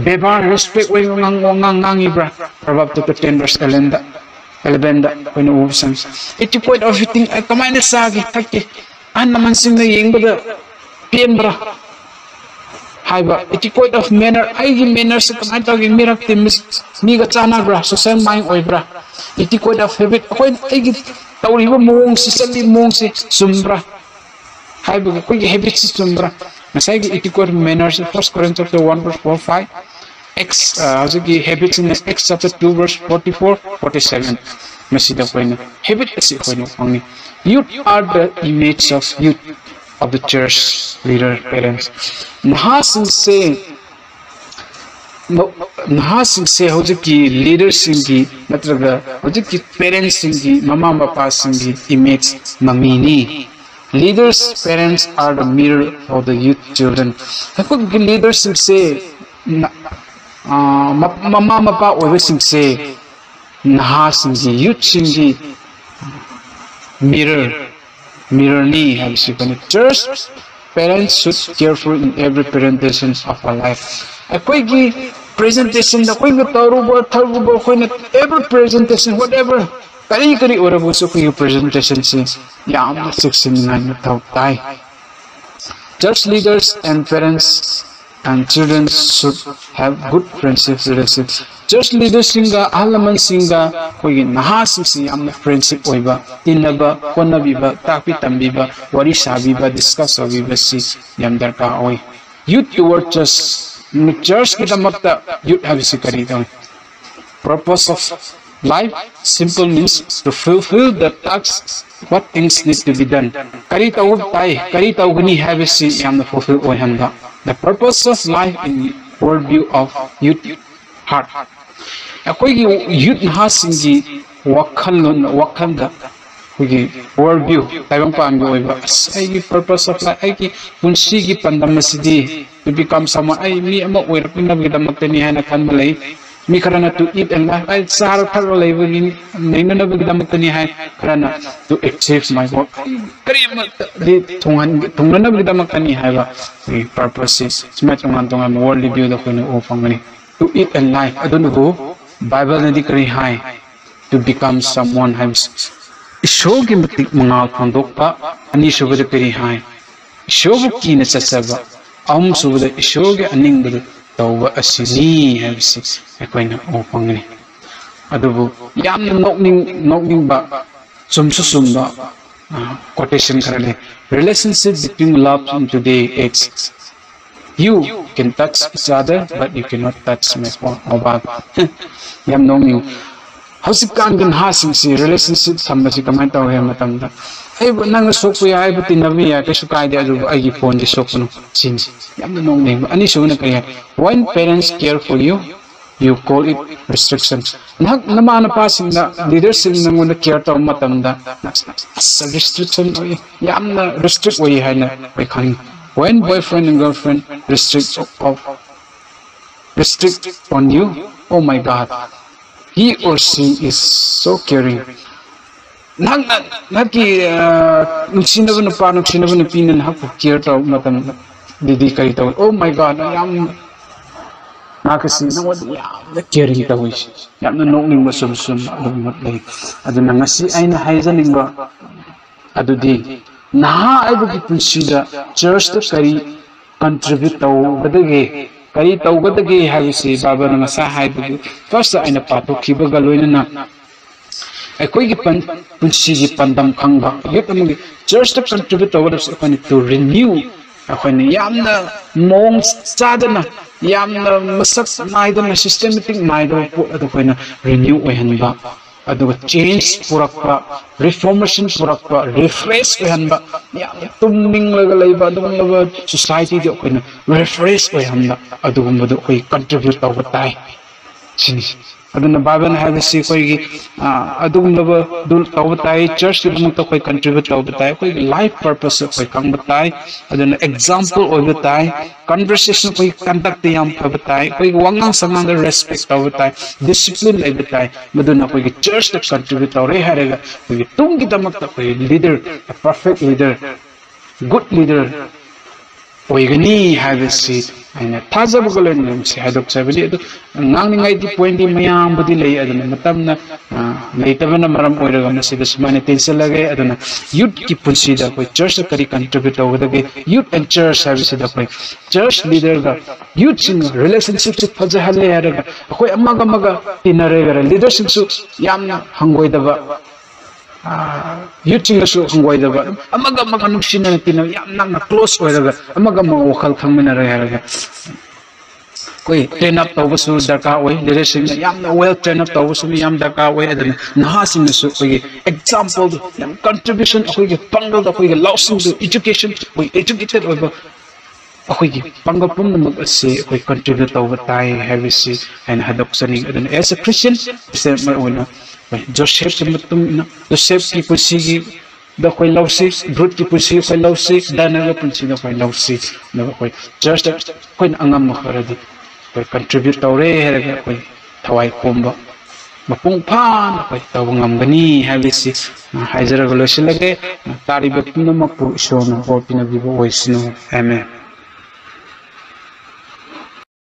ꯕꯦꯕꯥꯔ, ꯔꯦꯁꯄꯦꯛ ꯑꯣꯏꯕ ꯉꯥꯡ-, ꯋꯥꯉꯥꯡ ꯉꯥꯡꯉꯤꯕ꯭ꯔꯥ? Proverb chapter ten verse eleven ꯗ, eleven ꯗ ꯑꯩꯈꯣꯏꯅ ꯎꯕ ꯆꯪꯉꯤ꯫ Etiquette of eating, ꯑꯩ ꯀꯃꯥꯏꯅ ꯆꯥꯒꯦ, ꯊꯛꯀꯦ? ꯑꯍꯜ ꯂꯃꯟꯁꯤꯡꯅ ꯌꯦꯡꯕꯗ ꯄꯦꯟꯕ꯭ꯔꯥ? ꯍꯥꯏꯕ, etiquette of manner, ꯑꯩꯒꯤ ꯃꯦꯅꯔꯁꯦ ꯀꯃꯥꯏꯅ ꯇꯧꯒꯦ? ꯃꯤꯔꯛ ꯇꯤꯟꯕ ꯃꯤꯒ ꯆꯥꯟꯅꯕ꯭ꯔꯥ? ꯁꯣꯁꯦꯜ ꯃꯥꯏꯟ ꯑꯣꯏꯕ꯭ꯔꯥ? Etiquette of habit, ꯑꯩꯈꯣꯏ, ꯑꯩꯒꯤ ꯇꯧꯔꯤꯕ ꯃꯑꯣꯡꯁꯤ, ꯆꯠꯂꯤꯕ ꯃꯑꯣꯡꯁꯤ ꯆꯨꯝꯕ꯭ꯔꯥ? ꯍꯥꯏꯕꯒꯤ ꯑꯩꯈꯣꯏꯒꯤ ꯍꯦꯕꯤꯠꯁꯤ ꯆꯨꯝꯕ꯭ꯔꯥ? ꯉꯁꯥꯏꯒꯤ etiquette manner ꯁꯦ First Corinthians chapter one verse four, five, Acts, ꯑ, ꯍꯧꯖꯤꯛꯀꯤ ꯍꯦꯕꯤꯠꯁꯤꯅ Acts chapter two verse forty four, forty seven꯫ ꯃꯁꯤꯗ ꯑꯩꯈꯣꯏꯅ ꯍꯦꯕꯤꯠ ꯑꯁꯤ ꯑꯩꯈꯣꯏꯅ ꯐꯪꯉꯤ꯫ Youth are the image of youth, of the church, leader, parents꯫ ꯅꯍꯥꯁꯤꯡꯁꯦ, ꯅꯍꯥꯁꯤꯡꯁꯦ ꯍꯧꯖꯤꯛꯀꯤ ꯂꯤꯗꯔꯁꯤꯡꯒꯤ ꯅꯠꯇ꯭ꯔꯒ ꯍꯧꯖꯤꯛꯀꯤ ꯄꯦꯔꯦꯟꯁꯁꯤꯡꯒꯤ, ꯃꯃꯥ ꯃꯄꯥꯁꯤꯡꯒꯤ image ꯃꯃꯤꯅꯤ꯫ Leaders, parents are the mirror for the youth children꯫ ꯑꯩꯈꯣꯏꯒꯤ ꯂꯤꯗꯔꯁꯤꯡꯁꯦ, ꯅ-, ꯑ, ꯃ-, ꯃꯃꯥ ꯃꯄꯥ ꯑꯣꯏꯕꯁꯤꯡꯁꯦ ꯅꯍꯥꯁꯤꯡꯒꯤ, ꯌꯨꯠꯁꯤꯡꯒꯤ ꯃꯤꯔꯔ, ꯃꯤꯔꯔꯅꯤ ꯍꯥꯏꯕꯁꯤ ꯑꯩꯈꯣꯏꯅ ꯆꯔꯆ parents should careful in every presentation of our life. ꯑꯩꯈꯣꯏꯒꯤ ꯄ꯭ꯔꯖꯦꯟꯇꯦꯁꯟꯗ ꯑꯩꯈꯣꯏꯅ ꯇꯧꯔꯨꯕ ꯊꯛꯂꯨꯕ ꯑꯩꯈꯣꯏꯅ every presentation whatever ꯀꯔꯤ ꯀꯔꯤ ꯑꯣꯏꯔꯕꯁꯨ ꯑꯩꯈꯣꯏꯒꯤ ꯄ꯭ꯔꯖꯦꯟꯇꯦꯁꯟꯁꯤ ꯌꯥꯝꯅ ꯆꯦꯛꯁꯤꯟꯅꯤꯡꯉꯥꯏ ꯃꯊꯧ ꯇꯥꯏ. Church leaders and parents and children should have good friendship relationships. ꯆꯔꯆ ꯂꯤꯗꯔꯁꯤꯡꯒ ꯑꯍꯜ ꯂꯃꯟꯁꯤꯡꯒ ꯑꯩꯈꯣꯏꯒꯤ ꯅꯍꯥꯁꯤꯡꯁꯤ ꯌꯥꯝꯅ ꯐ꯭ꯔꯦꯟꯁꯤꯞ ꯑꯣꯏꯕ, ꯇꯤꯟꯅꯕ, ꯍꯣꯠꯅꯕꯤꯕ, ꯇꯥꯛꯄꯤ ꯇꯝꯕꯤꯕ, ꯋꯥꯔꯤ ꯁꯥꯕꯤꯕ, ꯗꯤꯁꯀꯁ ꯇꯧꯕꯤꯕꯁꯤ ꯌꯥꯝ ꯗꯔꯀꯥꯔ ꯑꯣꯏ. Youth toward church, ꯆꯔꯆꯀꯤꯗꯃꯛꯇ ꯌꯨꯠ ꯍꯥꯏꯕꯁꯤ ꯀꯔꯤ ꯇꯧꯏ? Purpose of life simple means to fulfill the tasks, what things need to be done. ꯀꯔꯤ ꯇꯧꯕ ꯇꯥꯏ, ꯀꯔꯤ ꯇꯧꯒꯅꯤ ꯍꯥꯏꯕꯁꯤ ꯌꯥꯝꯅ ꯐꯨꯜꯐꯤꯜ ꯑꯣꯏꯍꯟꯕ. The purpose of life in worldview of youth heart. ꯑꯩꯈꯣꯏꯒꯤ ꯌꯨꯠ ꯅꯍꯥꯁꯤꯡꯒꯤ ꯋꯥꯈꯜꯂꯣꯟ, ꯋꯥꯈꯜꯗ ꯑꯩꯈꯣꯏꯒꯤ ꯋꯥꯔꯜ ꯚ꯭ꯌꯨ, ꯇꯥꯏꯕꯪꯄꯥꯟꯒꯤ ꯑꯣꯏꯕ, ꯑꯁ, ꯑꯩꯒꯤ purpose of life, ꯑꯩꯒꯤ ꯄꯨꯟꯁꯤꯒꯤ ꯄꯥꯟꯗꯝ ꯑꯁꯤꯗꯤ to become someone, ꯑꯩ ꯃꯤ ꯑꯃ ꯑꯣꯏꯔꯛꯅꯕꯒꯤꯗꯃꯛꯇꯅꯤ ꯍꯥꯏꯅ ꯈꯟꯕ ꯂꯩ. ꯃꯤ ꯈꯔꯅ to eat and live, ꯑꯩ ꯆꯥꯔ ꯊꯛꯂ ꯂꯩꯕꯒꯤ, ꯂꯩꯅꯅꯕꯒꯤꯗꯃꯛꯇꯅꯤ ꯍꯥꯏ. ꯈꯔꯅ to achieve my goal, ꯀꯔꯤ ꯑꯃꯠꯇꯗꯤ ꯊꯨꯡꯍꯟ-, ꯊꯨꯡꯅꯅꯕꯒꯤꯗꯃꯛꯇꯅꯤ ꯍꯥꯏꯕ ꯑꯩꯈꯣꯏꯒꯤ ꯄꯔꯄꯁꯁꯤ ꯁꯨꯃꯥꯏꯅ ꯇꯣꯉꯥꯟ ꯇꯣꯉꯥꯟꯕ ꯋꯥꯔꯜ ꯚ꯭ꯌꯨꯗ ꯑꯩꯈꯣꯏꯅ ꯎꯕ ꯐꯪꯒꯅꯤ. To eat and live, ꯑꯗꯨꯅꯕꯨ ꯕꯥꯏꯕꯜꯅꯗꯤ ꯀꯔꯤ ꯍꯥꯏ? To become someone ꯍꯥꯏꯕꯁꯤ ꯏꯁꯣꯔꯒꯤ ꯃꯇꯤꯛ ꯃꯉꯥꯜ ꯐꯣꯡꯗꯣꯛꯄ, ꯑꯅꯤꯁꯨꯕꯗ ꯀꯔꯤ ꯍꯥꯏ? ꯏꯁꯣꯔꯕꯨ ꯀꯤꯅ ꯆꯠꯆꯕ, ꯑꯍꯨꯝꯁꯨꯕꯗ ꯏꯁꯣꯔꯒꯤ ꯑꯅꯤꯡꯕꯗꯨ ꯇꯧꯕ ꯑꯁꯤꯅꯤ ꯍꯥꯏꯕꯁꯤ ꯑꯩꯈꯣꯏꯅ ꯎꯕ ꯐꯪꯒꯅꯤ. ꯑꯗꯨꯕꯨ ꯌꯥꯝꯅ ꯅꯣꯛꯅꯤꯡ-, ꯅꯣꯛꯅꯤꯡꯕ, ꯆꯨꯝꯁꯨ ꯆꯨꯝꯕ, ꯑ, quotation ꯈꯔ ꯂꯩ. Relationship between love in today age. You can touch each other, but you cannot touch my phone, mobile. ꯌꯥꯝ ꯅꯣꯛꯅꯤꯡ. ꯍꯧꯖꯤꯛꯀꯥꯟꯒꯤ ꯅꯍꯥꯁꯤꯡꯁꯤ relationship ꯊꯝꯕꯁꯤ ꯀꯃꯥꯏꯅ ꯇꯧꯏ ꯍꯥꯏꯕ ꯃꯇꯝꯗ, "ꯑꯩꯕꯨ ꯅꯪꯅ ꯁꯣꯛꯄ ꯌꯥꯏ, ꯑꯩꯕꯨ ꯇꯤꯟꯅꯕ ꯌꯥꯏ, ꯀꯩꯁꯨ ꯀꯥꯏꯗꯦ, ꯑꯗꯨꯕꯨ ꯑꯩꯒꯤ ꯐꯣꯟꯗꯤ ꯁꯣꯛꯀꯅꯨ", ꯁꯤꯅꯤ꯫ ꯌꯥꯝꯅ ꯅꯣꯛꯅꯤꯡꯕ. ꯑꯅꯤꯁꯨꯕꯅ ꯀꯔꯤ ꯍꯥꯏ? When parents care for you, you call it restriction. ꯅꯍꯥꯛ ꯅꯃꯥ ꯅꯄꯥꯁꯤꯡꯅ, ꯂꯤꯗꯔꯁꯤꯡ ꯅꯪꯉꯣꯟꯗ ꯀꯦꯌꯔ ꯇꯧꯕ ꯃꯇꯝꯗ, ꯑꯁ, restriction ꯑꯣꯏ, ꯌꯥꯝꯅ ꯔꯤꯁꯇ꯭ꯔꯤꯛ ꯑꯣꯏ ꯍꯥꯏꯅ ꯑꯩꯈꯣꯏ ꯈꯪꯉꯤ. When boyfriend and girlfriend restrict of, restrict on you, oh my God, he or she is so caring. ꯅꯍꯥꯛꯅ ꯅꯍꯥꯛꯀꯤ ꯑ, ꯅꯨꯡꯁꯤꯅꯕ ꯅꯨꯄꯥ, ꯅꯨꯡꯁꯤꯅꯕ ꯅꯨꯄꯤꯅ ꯅꯍꯥꯛꯄꯨ ꯀꯦꯌꯔ ꯇꯧꯕ ꯃꯇꯝꯗꯗꯤ ꯀꯔꯤ ꯇꯧꯏ? "ꯑꯣ ꯃꯥꯏ ꯒꯥꯗ, ꯌꯥꯝ ꯃꯍꯥꯛ ꯑꯁꯤ ꯅꯉꯣꯟꯗ ꯌꯥꯝꯅ ꯀꯦꯌꯔꯤꯡ ꯇꯧꯏ"꯫ ꯌꯥꯝꯅ ꯅꯣꯛꯅꯤꯡꯕ ꯁꯨꯝ ꯁꯨꯝ ꯑꯗꯨꯒꯨꯝꯕ ꯂꯩ꯫ ꯑꯗꯨꯅ ꯉꯁꯤ ꯑꯩꯅ ꯍꯥꯏꯖꯅꯤꯡꯕ ꯑꯗꯨꯗꯤ, ꯅꯍꯥ ꯍꯥꯏꯕꯒꯤ ꯄꯨꯟꯁꯤꯗ ꯆꯔꯆꯇ ꯀꯔꯤ ꯀꯟꯇ꯭ꯔꯤꯕ꯭ꯌꯨꯠ ꯇꯧꯒꯗꯒꯦ, ꯀꯔꯤ ꯇꯧꯒꯗꯒꯦ ꯍꯥꯏꯕꯁꯤ ꯕꯥꯏꯕꯜꯅ ꯉꯁꯥꯏ ꯍꯥꯏꯕꯗꯨ ꯐꯥꯔꯁꯇ ꯑꯩꯅ ꯄꯥꯊꯣꯛꯈꯤꯕꯒ ꯂꯣꯏꯅꯅ ꯑꯩꯈꯣꯏꯒꯤ ꯄꯟ-, ꯄꯨꯟꯁꯤꯒꯤ ꯄꯥꯟꯗꯝ ꯈꯪꯕ ꯌꯨꯠ ꯑꯃꯒꯤ ꯆꯔꯆꯇ ꯀꯟꯇ꯭ꯔꯤꯕ꯭ꯌꯨꯠ ꯇꯧꯒꯗꯕꯁꯦ ꯑꯩꯈꯣꯏꯅ to renew, ꯑꯩꯈꯣꯏꯅ ꯌꯥꯝꯅ ꯃꯑꯣꯡ ꯆꯥꯗꯅ, ꯌꯥꯝꯅ ꯃꯁꯛ ꯅꯥꯏꯗꯅ, ꯁꯤꯁꯇꯦꯃꯦꯇꯤꯛ ꯅꯥꯏꯗꯕ ꯄꯣꯠ ꯑꯗꯨ ꯑꯩꯈꯣꯏꯅ ꯔꯤꯅ꯭ꯌꯨ ꯑꯣꯏꯍꯟꯕ, ꯑꯗꯨꯒ ꯆꯦꯟꯖ ꯄꯨꯔꯛꯄ, ꯔꯤꯐꯣꯔꯃꯦꯁꯟ ꯄꯨꯔꯛꯄ, ꯔꯤꯐ꯭ꯔꯦꯁ ꯑꯣꯏꯍꯟꯕ, ꯌꯥꯝꯅ ꯇꯨꯝꯅꯤꯡꯂꯒ ꯂꯩꯕ ꯑꯗꯨꯒꯨꯝꯂꯕ ꯁꯣꯁꯥꯏꯇꯤꯗ ꯑꯩꯈꯣꯏꯅ ꯔꯤꯐ꯭ꯔꯦꯁ ꯑꯣꯏꯍꯟꯕ, ꯑꯗꯨꯒꯨꯝꯕꯗꯨ ꯑꯩꯈꯣꯏ ꯀꯟꯇ꯭ꯔꯤꯕ꯭ꯌꯨꯠ ꯇꯧꯕ ꯇꯥꯏ꯫ ꯁꯤꯅꯤ꯫ ꯑꯗꯨꯅ ꯕꯥꯏꯕꯜꯅ ꯍꯥꯏꯕꯁꯤ ꯑꯩꯈꯣꯏꯒꯤ, ꯑ, ꯑꯗꯨꯒꯨꯝꯂꯕꯗꯨ ꯇꯧꯕ ꯇꯥꯏ, ꯆꯔꯆꯀꯤꯗꯃꯛꯇ ꯑꯩꯈꯣꯏ ꯀꯟꯇ꯭ꯔꯤꯕ꯭ꯌꯨꯠ ꯇꯧꯕ ꯇꯥꯏ, ꯑꯩꯈꯣꯏꯒꯤ ꯂꯥꯏꯐ ꯄꯔꯄꯁ ꯑꯩꯈꯣꯏ ꯈꯪꯕ ꯇꯥꯏ, ꯑꯗꯨꯅ ꯑꯦꯛꯖꯥꯝꯄꯜ ꯑꯣꯏꯕ ꯇꯥꯏ, ꯀꯟꯚꯔꯁꯦꯁꯟ ꯑꯩꯈꯣꯏꯒꯤ ꯀꯟꯗꯛꯇ ꯌꯥꯝ ꯐꯕ ꯇꯥꯏ, ꯑꯩꯈꯣꯏꯒꯤ ꯋꯥꯉꯥꯡ ꯁꯉꯥꯡꯗ ꯔꯦꯁꯄꯦꯛ ꯇꯧꯕ ꯇꯥꯏ, ꯗꯤꯁꯤꯄ꯭ꯂꯤꯟ ꯂꯩꯕ ꯇꯥꯏ꯫ ꯃꯗꯨꯅ ꯑꯩꯈꯣꯏꯒꯤ ꯆꯔꯆꯇ ꯀꯟꯇ꯭ꯔꯤꯕ꯭ꯌꯨꯠ ꯇꯧꯔꯦ ꯍꯥꯏꯔꯒ ꯑꯩꯈꯣꯏꯒꯤ ꯇꯨꯡꯒꯤꯗꯃꯛꯇ ꯑꯩꯈꯣꯏꯒꯤ leader, perfect leader, good leader ꯑꯣꯏꯒꯅꯤ ꯍꯥꯏꯕꯁꯤ ꯑꯩꯅ ꯊꯥꯖꯕꯒ ꯂꯣꯏꯅꯅ ꯃꯁꯤ ꯍꯥꯏꯗꯣꯛꯆꯕꯅꯤ꯫ ꯑꯗꯨ ꯉꯥꯡꯅꯤꯡꯉꯥꯏꯗꯤ ꯄꯣꯏꯟꯗꯤ ꯃꯌꯥꯝꯕꯨꯗꯤ ꯂꯩ, ꯑꯗꯨꯅ ꯃꯇꯝꯅ, ꯑ, ꯂꯩꯇꯕꯅ ꯃꯔꯝ ꯑꯣꯏꯔꯒ ꯃꯁꯤꯗ ꯁꯨꯃꯥꯏꯅ ꯇꯦꯟꯁꯤꯜꯂꯒꯦ꯫ ꯑꯗꯨꯅ ꯌꯨꯠꯀꯤ ꯄꯨꯟꯁꯤꯗ ꯑꯩꯈꯣꯏ ꯆꯔꯆꯇ ꯀꯔꯤ ꯀꯟꯇ꯭ꯔꯤꯕ꯭ꯌꯨꯠ ꯇꯧꯒꯗꯒꯦ? ꯌꯨꯠ ꯑꯦꯟ ꯆꯔꯆ ꯍꯥꯏꯕꯁꯤꯗ ꯑꯩꯈꯣꯏ ꯆꯔꯆ ꯂꯤꯗꯔꯒ ꯌꯨꯠꯁꯤꯡꯒ ꯔꯤꯂꯦꯁꯟꯁꯤꯞꯁꯤ ꯐꯖꯍꯜꯂꯦ ꯍꯥꯏꯔꯒ ꯑꯩꯈꯣꯏ ꯑꯃꯒ ꯑꯃꯒ ꯇꯤꯟꯅꯔꯒ ꯂꯤꯗꯔꯁꯤꯡꯁꯨ ꯌꯥꯝꯅ ꯍꯪꯒꯣꯏꯗꯕ, ꯑ, ꯌꯨꯠꯁꯤꯡꯒꯁꯨ ꯍꯪꯒꯣꯏꯗꯕ, ꯑꯃꯒ ꯑꯃꯒ ꯅꯨꯡꯁꯤꯅꯅ ꯇꯤꯟꯅꯕ, ꯌꯥꯝ ꯅꯛꯅ ꯀ꯭ꯂꯣꯁ ꯑꯣꯏꯔꯒ ꯑꯃꯒ ꯑꯃꯒ ꯋꯥꯈꯜ ꯈꯪꯃꯤꯟꯅꯔꯦ ꯍꯥꯏꯔꯒ ꯑꯩꯈꯣꯏ ꯇ꯭ꯔꯦꯟ ꯑꯞ ꯇꯧꯕꯁꯨ ꯗꯔꯀꯥꯔ ꯑꯣꯏ꯫ ꯂꯤꯗꯔꯁꯤꯡꯅ ꯌꯥꯝꯅ ꯋꯦꯜ ꯇ꯭ꯔꯦꯟ ꯑꯞ ꯇꯧꯕꯁꯨ ꯌꯥꯝ ꯗꯔꯀꯥꯔ ꯑꯣꯏ꯫ ꯑꯗꯨꯅ ꯅꯍꯥꯁꯤꯡꯅꯁꯨ ꯑꯩꯈꯣꯏꯒꯤ ꯑꯦꯛꯖꯥꯝꯄꯜꯗꯨ, ꯌꯥꯝ ꯀꯟꯇ꯭ꯔꯤꯕ꯭ꯌꯨꯁꯟ, ꯑꯩꯈꯣꯏꯒꯤ ꯄꯥꯡꯒꯜꯗ, ꯑꯩꯈꯣꯏꯒꯤ ꯂꯧꯁꯤꯡꯗꯨ, ꯏꯗꯨꯀꯦꯁꯟ, ꯑꯩꯈꯣꯏ ꯏꯗꯨꯀꯦꯇꯦꯠ ꯑꯣꯏꯕ ꯑꯩꯈꯣꯏꯒꯤ ꯄꯥꯡꯒꯜ ꯄꯨꯝꯅꯃꯛ ꯑꯁꯤ ꯑꯩꯈꯣꯏ ꯀꯟꯇ꯭ꯔꯤꯕ꯭ꯌꯨꯠ ꯇꯧꯕ ꯇꯥꯏ ꯍꯥꯏꯕꯁꯤ ꯑꯩꯅ ꯍꯥꯏꯗꯣꯛꯆꯅꯤꯡꯉꯤ꯫ ꯑꯗꯨꯅ as a Christian, ꯈ꯭ꯔꯤꯁꯇꯤꯌꯥꯟ ꯑꯃ ꯑꯣꯏꯅ ꯑꯩꯈꯣꯏ ꯖꯣꯁꯦꯐꯀꯤ ꯃꯇꯨꯡ ꯏꯟꯅ, ꯖꯣꯁꯦꯐꯀꯤ ꯄꯨꯟꯁꯤꯒꯤ ꯗ ꯑꯩꯈꯣꯏ ꯂꯧꯁꯤ, ꯔꯨꯠꯀꯤ ꯄꯨꯟꯁꯤ ꯑꯩꯈꯣꯏ ꯂꯧꯁꯤ, ꯗꯥꯅꯥꯒꯤ ꯄꯨꯟꯁꯤꯗ ꯑꯩꯈꯣꯏ ꯂꯧꯁꯤ꯫ ꯑꯗꯨꯒ ꯑꯩꯈꯣꯏ ꯆꯔꯆꯇ ꯑꯩꯈꯣꯏꯅ ꯑꯉꯝꯕ ꯈꯔꯗꯤ ꯑꯩꯈꯣꯏ ꯀꯟꯇ꯭ꯔꯤꯕ꯭ꯌꯨꯠ ꯇꯧꯔꯦ ꯍꯥꯏꯔꯒ ꯑꯩꯈꯣꯏ ꯊꯋꯥꯏ ꯈꯣꯝꯕ, ꯃꯄꯨꯡ ꯐꯥꯅ ꯑꯩꯈꯣꯏ ꯇꯧꯕ ꯉꯝꯒꯅꯤ ꯍꯥꯏꯕꯁꯤ ꯍꯥꯏꯖꯔꯒ ꯂꯣꯏꯁꯤꯜꯂꯒꯦ꯫ ꯇꯥꯔꯤꯕ ꯄꯨꯝꯅꯃꯛꯄꯨ ꯏꯁꯣꯔꯅ ꯕꯣꯔ ꯄꯤꯅꯕꯤꯕ ꯑꯣꯏꯁꯅꯨ꯫ ꯑꯥꯃꯦꯟ꯫